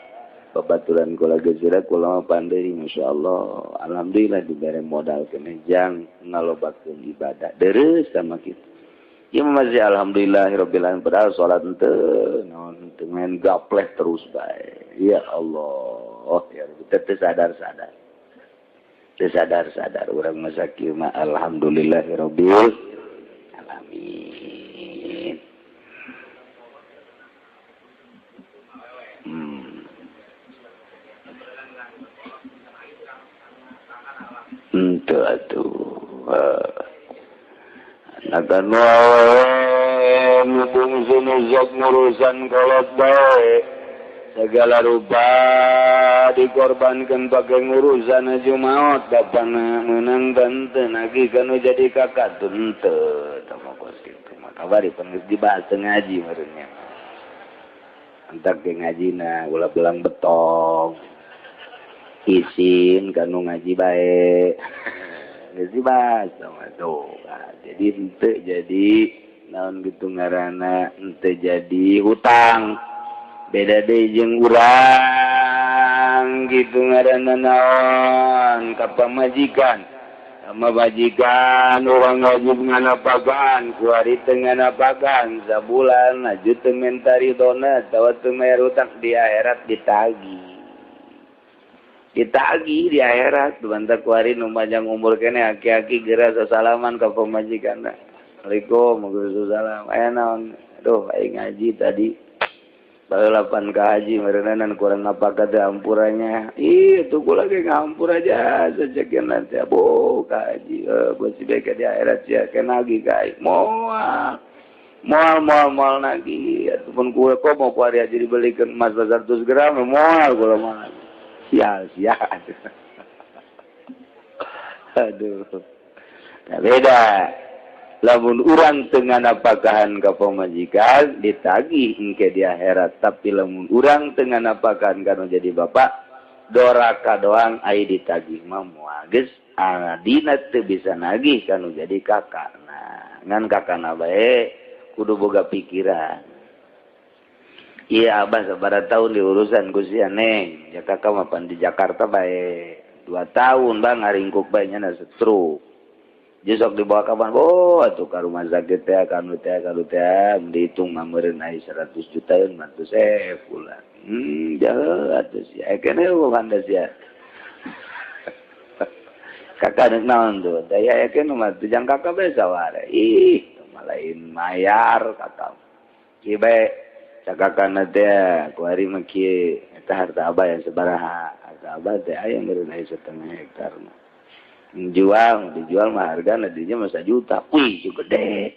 babaturan kula geus heula, kula mah pandai. Masyaallah, alhamdulillah dibere modal kene jang ngalobakeun ibadah deres sama kitu. Ieu masih alhamdulillah rabbil alamin, padahal salat henteu naon henteu, main gapleh terus bae. Ya Allah, ya teu sadar-sadar, teu sadar-sadar urang masa kieu mah. Alhamdulillahirabbil alamin. Henteu atuh. Akan ngurusan kolot bae, segala rupa dikorbankan pakai ngurusan aja maot bapana menang tante nagih kanu jadi kakak tente tama kos kitu mah. Kabari pan geus dibahas teu ngaji meureunnya. Entak ge ngajina ulah belang betong, isin kanu ngaji bae. Geus dibahas sama tuh. Jadi henteu jadi naon gitu ngaranna, henteu jadi hutang. Beda deui jeung urang gitu ngaranna naon ka pamajikan. Sama majikan urang wajib nganapakan, kuari teu nganapakan sabulan aju teu menta ridona atawa teu mayar hutang, di akhirat ditagih. Ditagih di akhirat. Bantak kuari nu panjang umur kene, aki-aki geura sasalaman ka pamajikanna. Assalamualaikum, salam. Aya naon? Aduh, aing ngaji tadi. Baheula pan ka haji meureunan kurang napakah teh ampurannya. Ih, tuh kula ge ngampur aja sejekin nanti abo ka haji. Beusi bae di akhirat sia ke nagih ka aing. Moal. Moal moal moal nagih. Ataupun kue kok mau kuari aja dibelikan emas 100 gram, moal kula mah. Sial, sial. Aduh. Nah, beda. Lamun urang teu nganapakahan ka pamajikan ditagih engke di akhirat, tapi lamun urang teu nganapakahan kana jadi bapak doraka doang, ai ditagih mah moal. Geus adina teu bisa nagih kanu jadi kakak. Nah, ngan kakakna bae kudu boga pikiran. Iya, abah sabaraha tahun diurusan ku sia, Neng? Ya kakak mah pan di Jakarta bae 2 tahun, bang, ngaringkuk bae nya stroke. Jadi sok dibawa kapan? Oh, atuh ka rumah sakit teh, kanu teh, kanu teh, dihitung mah meureun ai 100 juta mah teh bulan. Jauh atuh sia. Kene bukan sia. Kakak nek naon tuh? Daya yakin mah teh jang kakak bae saware. Ih, mah lain mayar kakak. Kieu bae cakakana teh, kuari mah kieu, eta harta abah yang sabaraha? Harta abah teh aya meureun aya setengah hektar mah. Jual, dijual mah harga nantinya masa juta. Wih, itu gede.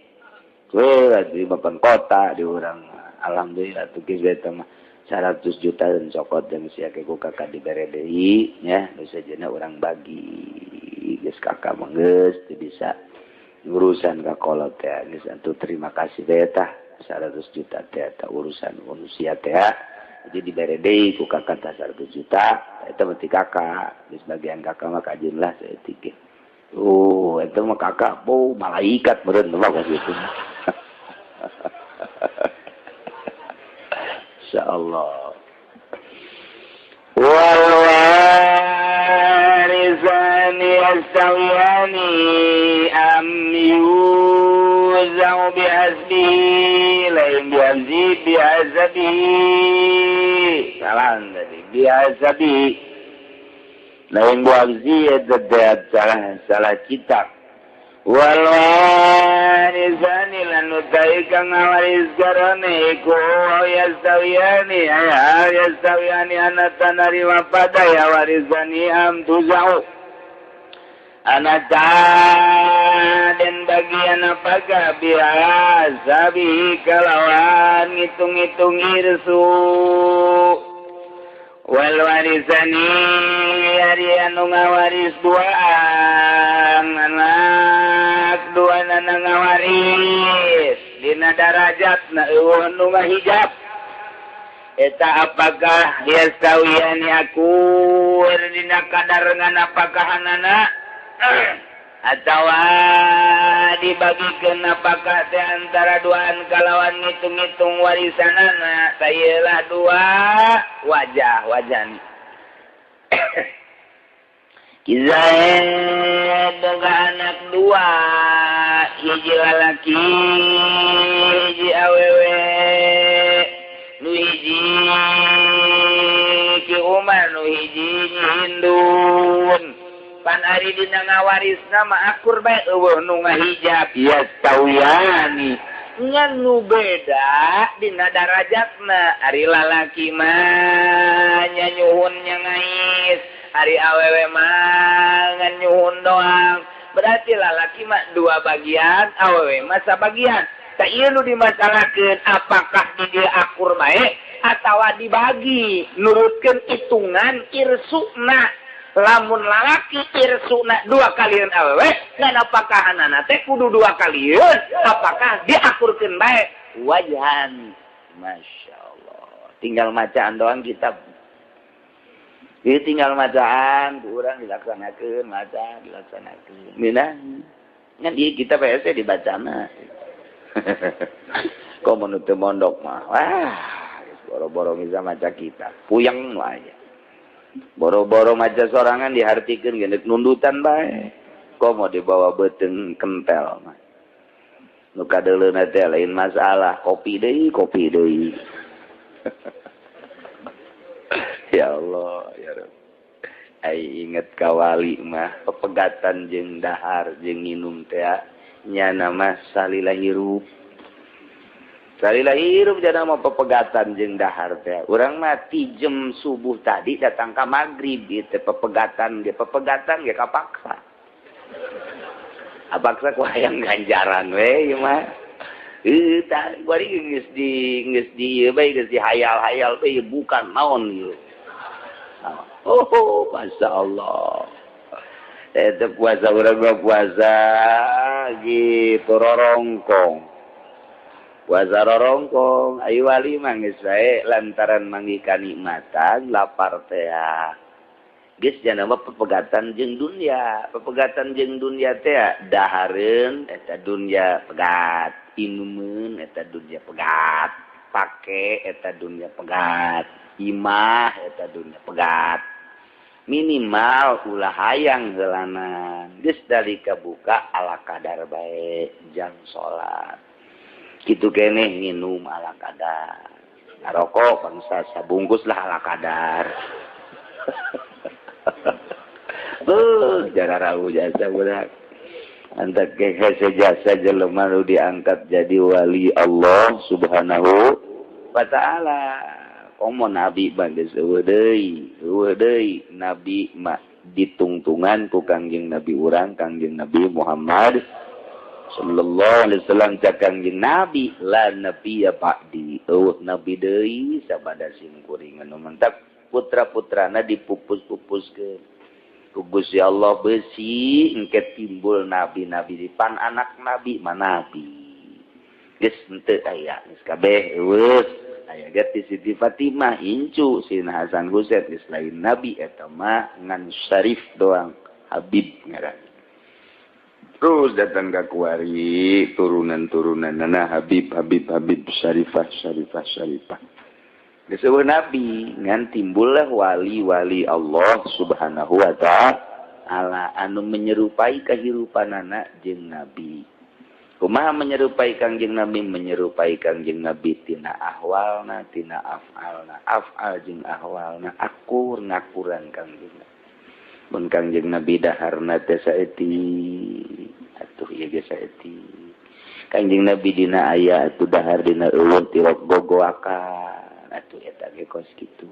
Wih, di mapan kota di orang. Alhamdulillah tuh geus eta mah 100 juta dan cokot dan sia ke ku kakak dibere deui nya, nu sejenna urang bagi. Geus kakak mah geus teu bisa urusan ka kolot teh geus atuh, terima kasih teh tah 100 juta teh eta urusan manusia teh. Jadi dibere deui ku kakak tah 100 juta eta mah ti kakak, geus bagian kakak mah kajeun lah saeutik ge. Oh, eta mah kakak, oh, malaikat meureun mah gitu. Insyaallah. Wal warisani yastawiyani. Yastawiyani am yuzau bihasbi lain bihasbi bihasabi salah tadi bihasabi lain bihasbi eta salah salah kitab wal warisani lan utai kang ngawaris garane iku yastawiyani ay yastawiyani anata narima pada ya warisani am tuzau anata dan bagian apakah bihasabi kalawan ngitung-ngitung irsu wal warisani ari anu ngawaris duaan anak dua nana ngawaris dina darajatna eueuh nu ngahijab eta apakah yastawiyani akur dina kadar ngan apakahanana atawa dibagikeun apakah teh antara duaan kalawan ngitung-ngitung warisanana sayelah dua wajah wajani Kizaid boga anak dua hiji lalaki hiji awewe nu hiji Ki Umar nu hiji Hindun pan ari dina ngawarisna mah akur bae eueuh nu ngahijab yastawiyani ngan nu beda dina darajatna ari lalaki mah nyanyuhun nya ngais ari awewe mah ngan nyuhun doang berarti lalaki mah dua bagian awewe mah sabagian tah ieu nu dimasalahkeun apakah di dieu akur bae atawa dibagi nurutkeun hitungan irsuna lamun lalaki irsuna dua kalian awewe ngan apakah anana teh kudu dua kalian apakah diakurkeun bae wajhan Masya Allah tinggal macaan doang kitab ieu tinggal macaan ku urang dilaksanakeun maca dilaksanakeun minah ngan ieu kitab hese dibacana komo nu teu mondok mah wah boro-boro bisa maca kitab puyeng wae boro-boro maca sorangan dihartikeun geus nundutan bae komo dibawa beuteung kentel mah nu kadeuleuna teh lain masalah kopi deui kopi deui. Ya Allah ya Rabb ai inget ka wali mah pepegatan jeung dahar jeung nginum teh nyana mah salila hirup salila hirup jana mah pepegatan jeung dahar teh urang mah ti jam subuh tadi datang ka magrib ieu teh pepegatan ge kapaksa apaksa ku hayang ganjaran we ieu mah tah bari geus di ieu bae geus dihayal-hayal bae bukan naon ieu. Oh, Masya Allah. Eta puasa urang mah puasa gitu rorongkong. Puasa rorongkong ayu wali mah geus bae lantaran manggih kanikmatan lapar teh. Geus jana mah pepegatan jeung dunya, pepegatan jeung dunya teh dahareun eta dunya pegat, inumeun eta dunya pegat, pake eta dunya pegat, imah eta dunya pegat. Minimal ulah hayang heulanan geus dalika buka ala kadar bae jang salat. Kitu keneh nginum ala kadar. Ngarokok bangsa sabungkus lah ala kadar. Jararau jasa budak. Antak hese jasa jelema nu diangkat jadi wali Allah Subhanahu wa taala. Komo nabi mah geus eueuh deui nabi mah ditungtungan ku Kangjeng Nabi urang Kangjeng Nabi Muhammad sallallahu alaihi wasallam cak Kangjeng Nabi la nabiyya ba'di eueuh nabi deui sabada sim kuring anu mantap putra-putrana dipupus-pupuskeun ku Gusti Allah besi engke timbul nabi-nabi di pan anak nabi mah nabi geus henteu aya geus kabeh eueuh aya ge ti Siti Fatimah incu Sina Hasan Husain geus lain nabi eta mah ngan syarif doang Habib ngaran. Terus datang ka kuari turunan-turunanna Habib Habib Habib Syarifah Syarifah Syarifah. Geus eueuh nabi ngan timbullah wali-wali Allah Subhanahu wa ta'ala. taala anu menyerupai kahirupanana jeung Nabi. Kumaha menyerupai Kangjeng Nabi? Menyerupai Kangjeng Nabi tina ahwalna, tina af'alna, af'al jeung ahwalna akur ngakuran Kangjeng Nabi. Mun Kangjeng Nabi daharna teh saeutik, atuh ieu ge saeutik. Kangjeng Nabi dina aya atuh dahar dina eueuh tirok gogoakan, atuh eta ge kos kitu.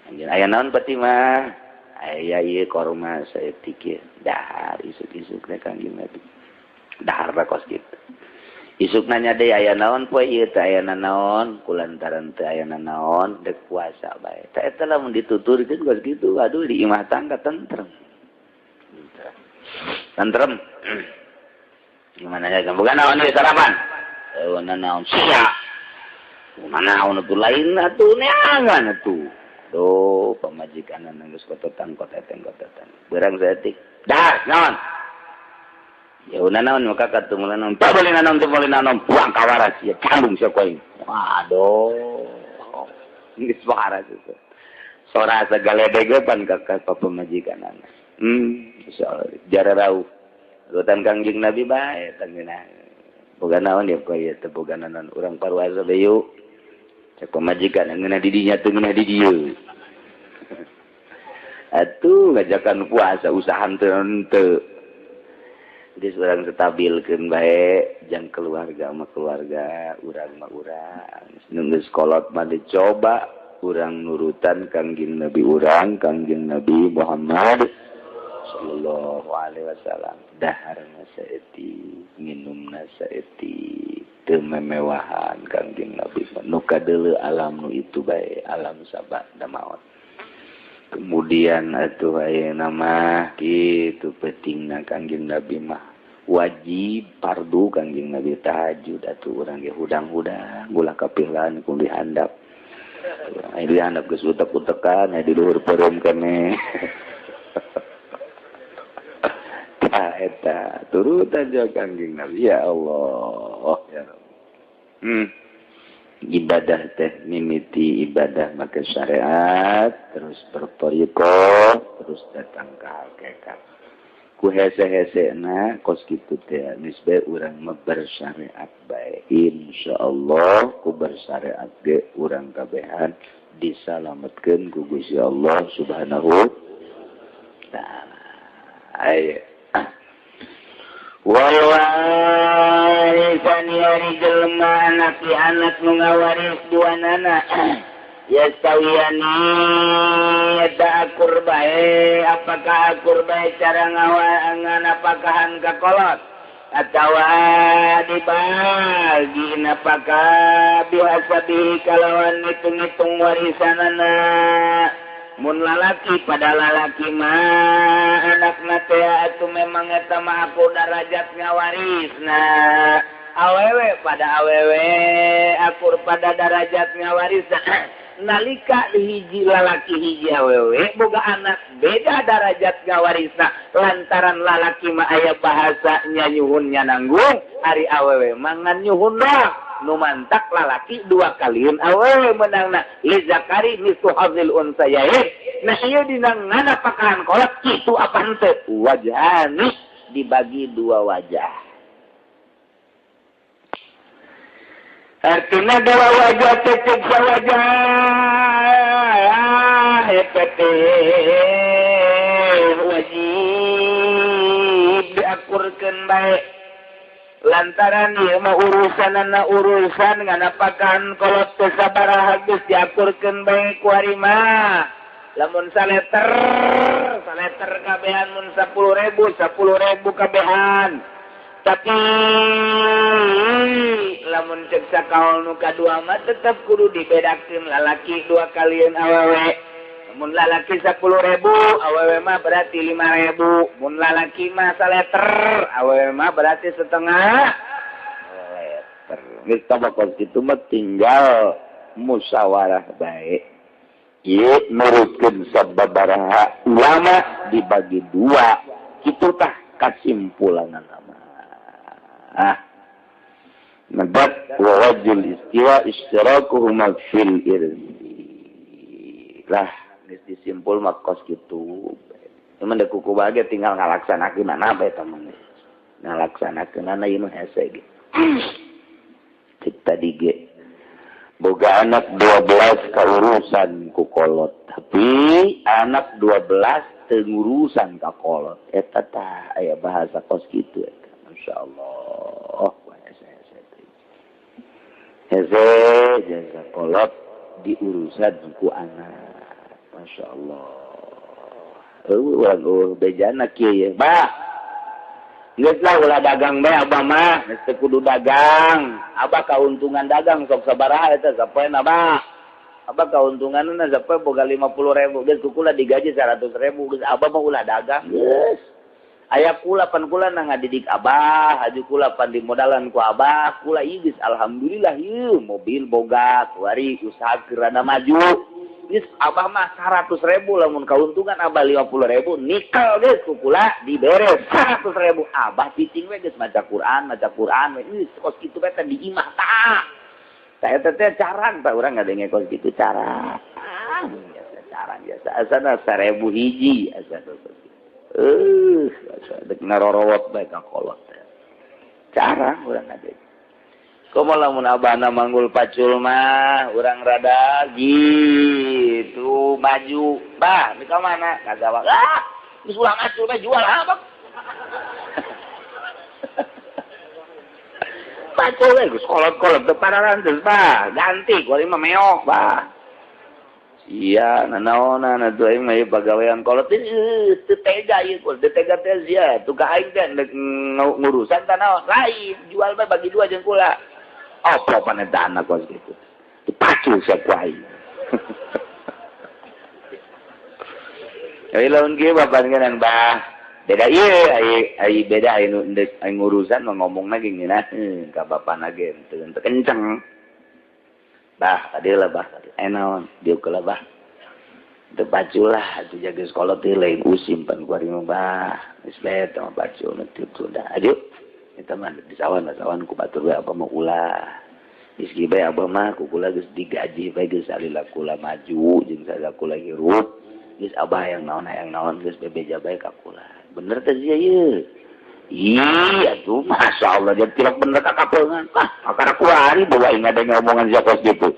Anjeun aya naon Fatimah? Aya ieu korma saeutik ye, dahar isuk-isuk teh Kangjeng Nabi. Dahar kos kitu. Isuk nanya deui aya naon poe ieu teh aya naon, kulantaran teh aya naon dek puasa bae. Tah eta lamun dituturkeun kos kitu, aduh di imah tangga tentrem. Tentrem. Gimana ya, bukan naon ieu sarapan? Eueuh naon sia. Mana naon atuh lain atuh neangan atuh. Duh, pamajikanna geus kototan koteteng kotetan. Beurang saeutik. Dahar naon? Ya udah naon maka ketemu naon, tak boleh naon, tak boleh naon, buang kawaras ya canggung siapa ini. Waduh, ini suara itu, suara segala degepan kakak pemajikan anak. Insyaallah jara rauh, rutan Kangjeng Nabi bae tanggina. Boga naon ya kok ya teu boga naon urang parwasa deui. Cek pemajikan ngeunah di dinya teu ngeunah di dieu. Atuh ngajakan puasa usahan teu henteu. Jadi orang stabilkeun bae jang keluarga mah keluarga, urang mah urang. Nu geus kolot mah dicoba urang nurutan Kangjeng Nabi urang, Kangjeng Nabi Muhammad sallallahu alaihi wasallam. Daharna saeutik, nginumna saeutik, teu memewahan Kangjeng Nabi. Nu kadeuleu alam nu itu bae, alam sabah da maot. Kemudian atuh ayeuna mah kitu pentingna Kangjeng Nabi mah wajib fardu Kangjeng Nabi tahajud atuh urang ge hudang-hudang ulah kapihlan ku dihandap. Aya dihandap geus utek-utekan aya di luhur peureum keneh. Tah eta turutan jeung Kangjeng Nabi ya Allah ya Rabb. Ibadah teh mimiti ibadah make syariat terus berthariqah terus datang ke hakikat. Ku hese-hesena kos kitu teh nisbe urang mah bersyariat bae. Insyaallah ku bersyariat ge urang kabehan disalametkeun ku Gusti Allah Subhanahu taala. Ayo. Wal warisan yari jelema anak di anak nu ngawaris duanana yastawiyani eta akur bae apakah akur bae cara nganapakahan ka kolot atawa dibagi napakah bihasabi kalawan ngitung-ngitung warisanana. Mun lalaki pada lalaki mah anakna teh atuh memang eta mah aku darajat ngawarisna. Awewe pada awewe akur pada darajat ngawarisna. Nalika hiji lalaki hiji awewe boga anak beda darajat ngawarisna lantaran lalaki mah aya bahasa nyuhunnya nanggung ari awewe mah ngan nyuhun doang. Nu mantak lalaki dua kalian awewe menangna li zakari mislu hadzil unsayain. Nah ieu dina nganapakahan kolot kitu apa henteu wajhani dibagi dua wajah. Artinya dua wajah tetep wajah eta teh wajib diakurkeun bae. Lantaran ieu mah urusanana urusan nganapakan kolot teu sabaraha geus diakurkeun bae ku ari mah. Lamun saleter kabehan mun 10.000 10.000 kabehan. Tapi lamun cek sakaol nu kadua mah tetep kudu dibedakeun lalaki dua kalian awewe. Mun lalaki 10.000 awewe mah berarti 5.000. Mun lalaki mah saleter awewe mah berarti setengah liter. Geus tabakos kitu mah tinggal musyawarah bae. Ieu nurutkeun sababaraha ulama dibagi dua. Kitu tah kasimpulanna mah. Ah. Nabat wa wajul istiwa ishtirakuhuma fil irsi. Lah disimpul mah kos kitu. Cuman da kuku bage tinggal ngalaksanakeun apa eta mah. Ngalaksanakeun ieu nu hese ge. Cek tadi ge boga anak 12 kaurusan ku kolot, tapi anak 12 teu ngurusan ka kolot. Eta tah aya bahasa kos kitu eta. Masyaallah, hese hese. Hese jasa kolot diurusan ku anak. Masyaallah. Eueuh urang eueuh bejana kieu ye. Bah. Geus lah ulah dagang bae abah mah, geus teu kudu dagang. Abah kauntungan dagang sok sabaraha eta sapoena abah. Abah kauntunganna sapoe boga 50.000, geus ku kula digaji 100.000, geus abah mah ulah dagang. Geus. Aya kula pan kula na ngadidik abah, aju kula pan dimodalan ku abah, kula ieu geus alhamdulillah ieu mobil boga, kuari usaha keur maju. Geus abah mah 100.000 lamun kauntungan abah 50.000 nikel geus ku kula dibere 100.000 abah cicing we geus maca Quran we geus kos kitu we teh di imah tah. Tah eta teh carang tah urang ngadenge kos kitu carang. Biasa carang biasa asana 1000 hiji asana kos kitu. Asa dek narorowot bae ka kolot teh. Carang urang ngadenge. Komo lamun abahna manggul pacul mah urang rada gitu maju. Bah, di ka mana? Ka sawah. Ah, geus ulah ngacul bae jual ah, Bang. Pacul we geus kolot-kolot teu pararantes, bah. Ganti ku aing mah meok, bah. Sia nanaonan atuh aing mah ieu pagawean kolot teu tega ieu teu tega teh sia. Tuh ka aing teh ngurusan tanaon lain, jual bae bagi dua jeung kula. Apa paneta anak kos gitu. Dipacul sia ku aing. Jadi lamun kieu bapak ngeunang bah. Beda ieu ai beda ai nu endek ai ngurusan mah ngomongna ge ngeunaheun ka bapana ge teu kenceng. Bah, tadi lah bah, naon, diuk lah bah. Teu pacul lah atuh jaga sekolah teh lain usim pan ku ari mah bah. Geus bae teh mah pacul teu dah. Aduh. Eta mah di sawan ku batur we abah mah ulah. Geus kieu bae abah mah ku kula geus digaji bae geus salila kula maju jeung salila kula hirup. Geus abah hayang naon geus bebeja bae ka kula. Bener teh sia ieu. Iya tuh, masya Allah dia tilak bener ka kapeungan. Ah, akara kuari bawa ingat ada ngomongan sia kos gitu.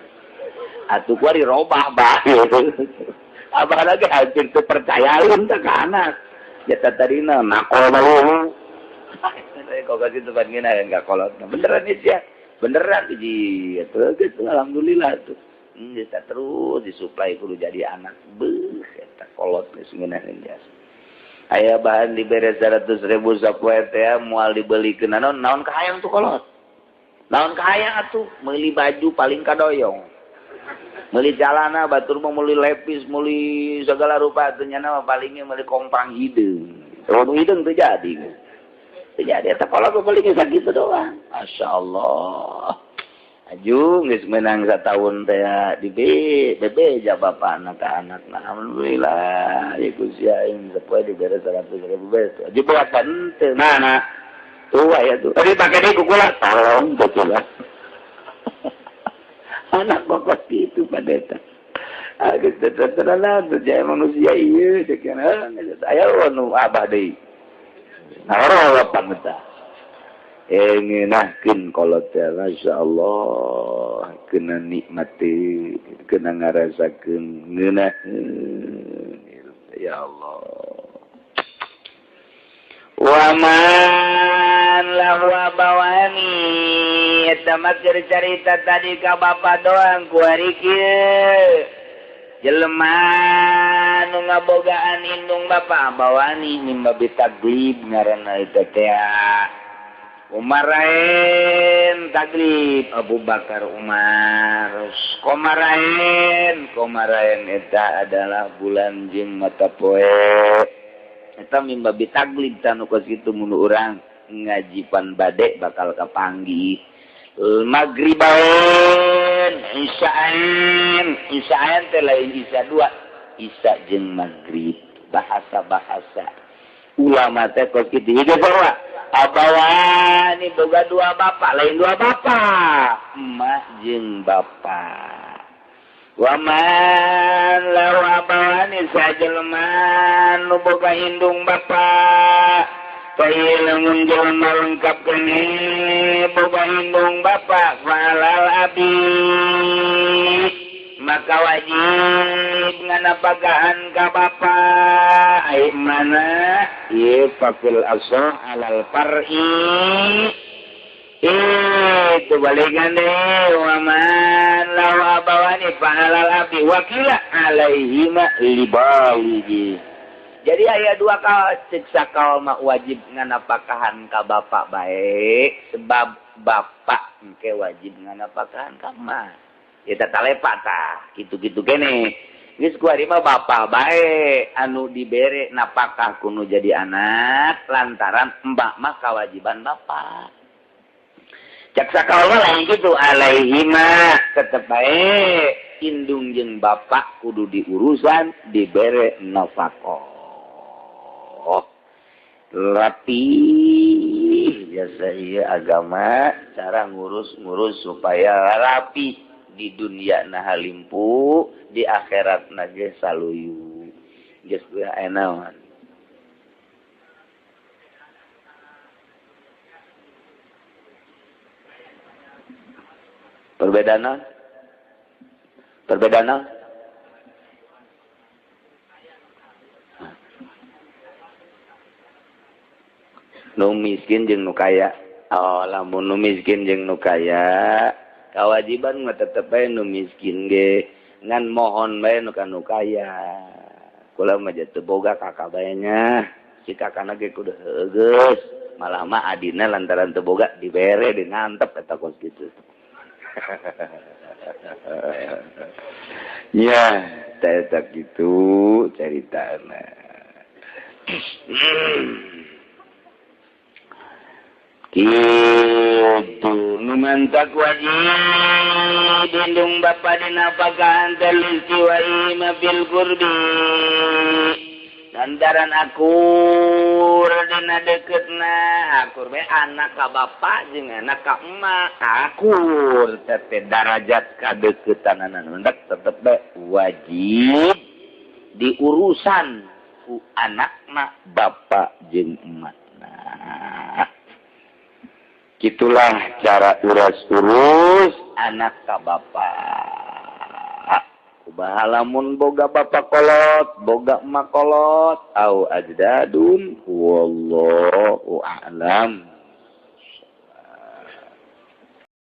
Atuh kuari robah bah. Abah lagi hampir teu percayaeun teh ka anak. Ya tadina nakol bae. Kok kasih tempat ngina enggak kolot. Beneran nih ya. Beneran hiji eta geus alhamdulillah tuh. Geus terus disuplai kudu jadi anak. Beuh eta kolot geus ngeunaheun jasa. Aya bahan dibere 100.000 sapoe teh moal dibelikeun naon naon kahayang tuh kolot. Naon kahayang atuh meuli baju paling kadoyong. Meuli calana batur mah meuli lepis, meuli segala rupa atuh nyana mah palingnya meuli komprang hideung. Komprang hideung teu jadi. Teu jadi eta kolot mah paling sakitu doang. Masyaallah. Aju geus meunang sataun teh di bebeja bapana ka anakna. Alhamdulillah ieu ku sia aing sapoe dibere 100.000 bae. Aju buat henteu. Nah, tua ya tuh. Tadi pakai deui ku kula tolong ku kula. Anak kokos gitu pada eta. Geus teu terang teu jaya manusia ieu cek aya nu abah deui. Naroro paneta. Ngeunahkeun kolot teh masyaallah kena nikmati kena ngarasakeun ngeunaheun ya Allah. Wa man lahu abawani eta mah keur carita tadi ka bapa doang ku ari kieu jelema nu ngabogaan indung bapa abawani mimba bitaglib ngaranna eta teh Umarain taglib Abu Bakar Umar Komarain Komarain eta adalah bulan jeung mata poe eta mimba bitaglib tanu kos kitu mun urang ngajipan bade bakal kapanggih Maghribain isya'an isya'an teh lain isya dua isya jeung maghrib bahasa-bahasa ulama teh kos kitu ieu bawa abawani boga dua bapak lain dua bapak emak jeung bapak wa man man lahu abawani sajelma nu boga indung bapa Pai lamun jelema lengkap keneh boga indung bapa falal abi maka wajib nganapakahan ka bapa ai mana ieu faqil asah alal far'i itu balikan deh wa man lahu abawani fa alal abi wakila alaihima libaligi. Jadi aya dua kaul cek sakaul mah wajib nganapakahan ka bapa bae sebab bapak engke wajib nganapakahan ka emak. Ya talepa tah kitu-kitu kene geus kuari mah bapa bae anu dibere napakah kuno jadi anak lantaran emak mah kewajiban bapa. Cak sakaul mah lain kitu alaihima tetep bae indung jeung bapak kudu diurusan dibere nafkah. Oh, rapi biasa ieu agama cara ngurus-ngurus supaya rapi di dunia na halimpu di akhirat na ge saluyu geus teu enaon. Perbedaan perbedaan nu miskin jeung nu kaya. Oh, lamun nu miskin jeung nu kaya kewajiban mah tetep bae nu miskin ge ngan mohon bae nu ka nu kaya. Kula mah teu boga kakak bae nya si kakana ge kudu heugeus malah mah adina lantaran teu boga dibere di ngantep eta kos kitu. Ya, eta kitu caritana. Kitu nu mantak wajib indung bapa dina pakahan talistiwai bil qurbi lantaran akur dina deketna akur bae anak ka bapa jeung anak ka emak akur teh darajat kadeukeutanana mendak tetep bae wajib diurusan ku anakna bapa jeung emakna. Itulah cara urus-urus anak ka bapa. Kumaha lamun boga bapa kolot, boga emak kolot, au ajdadun wallahu a'lam.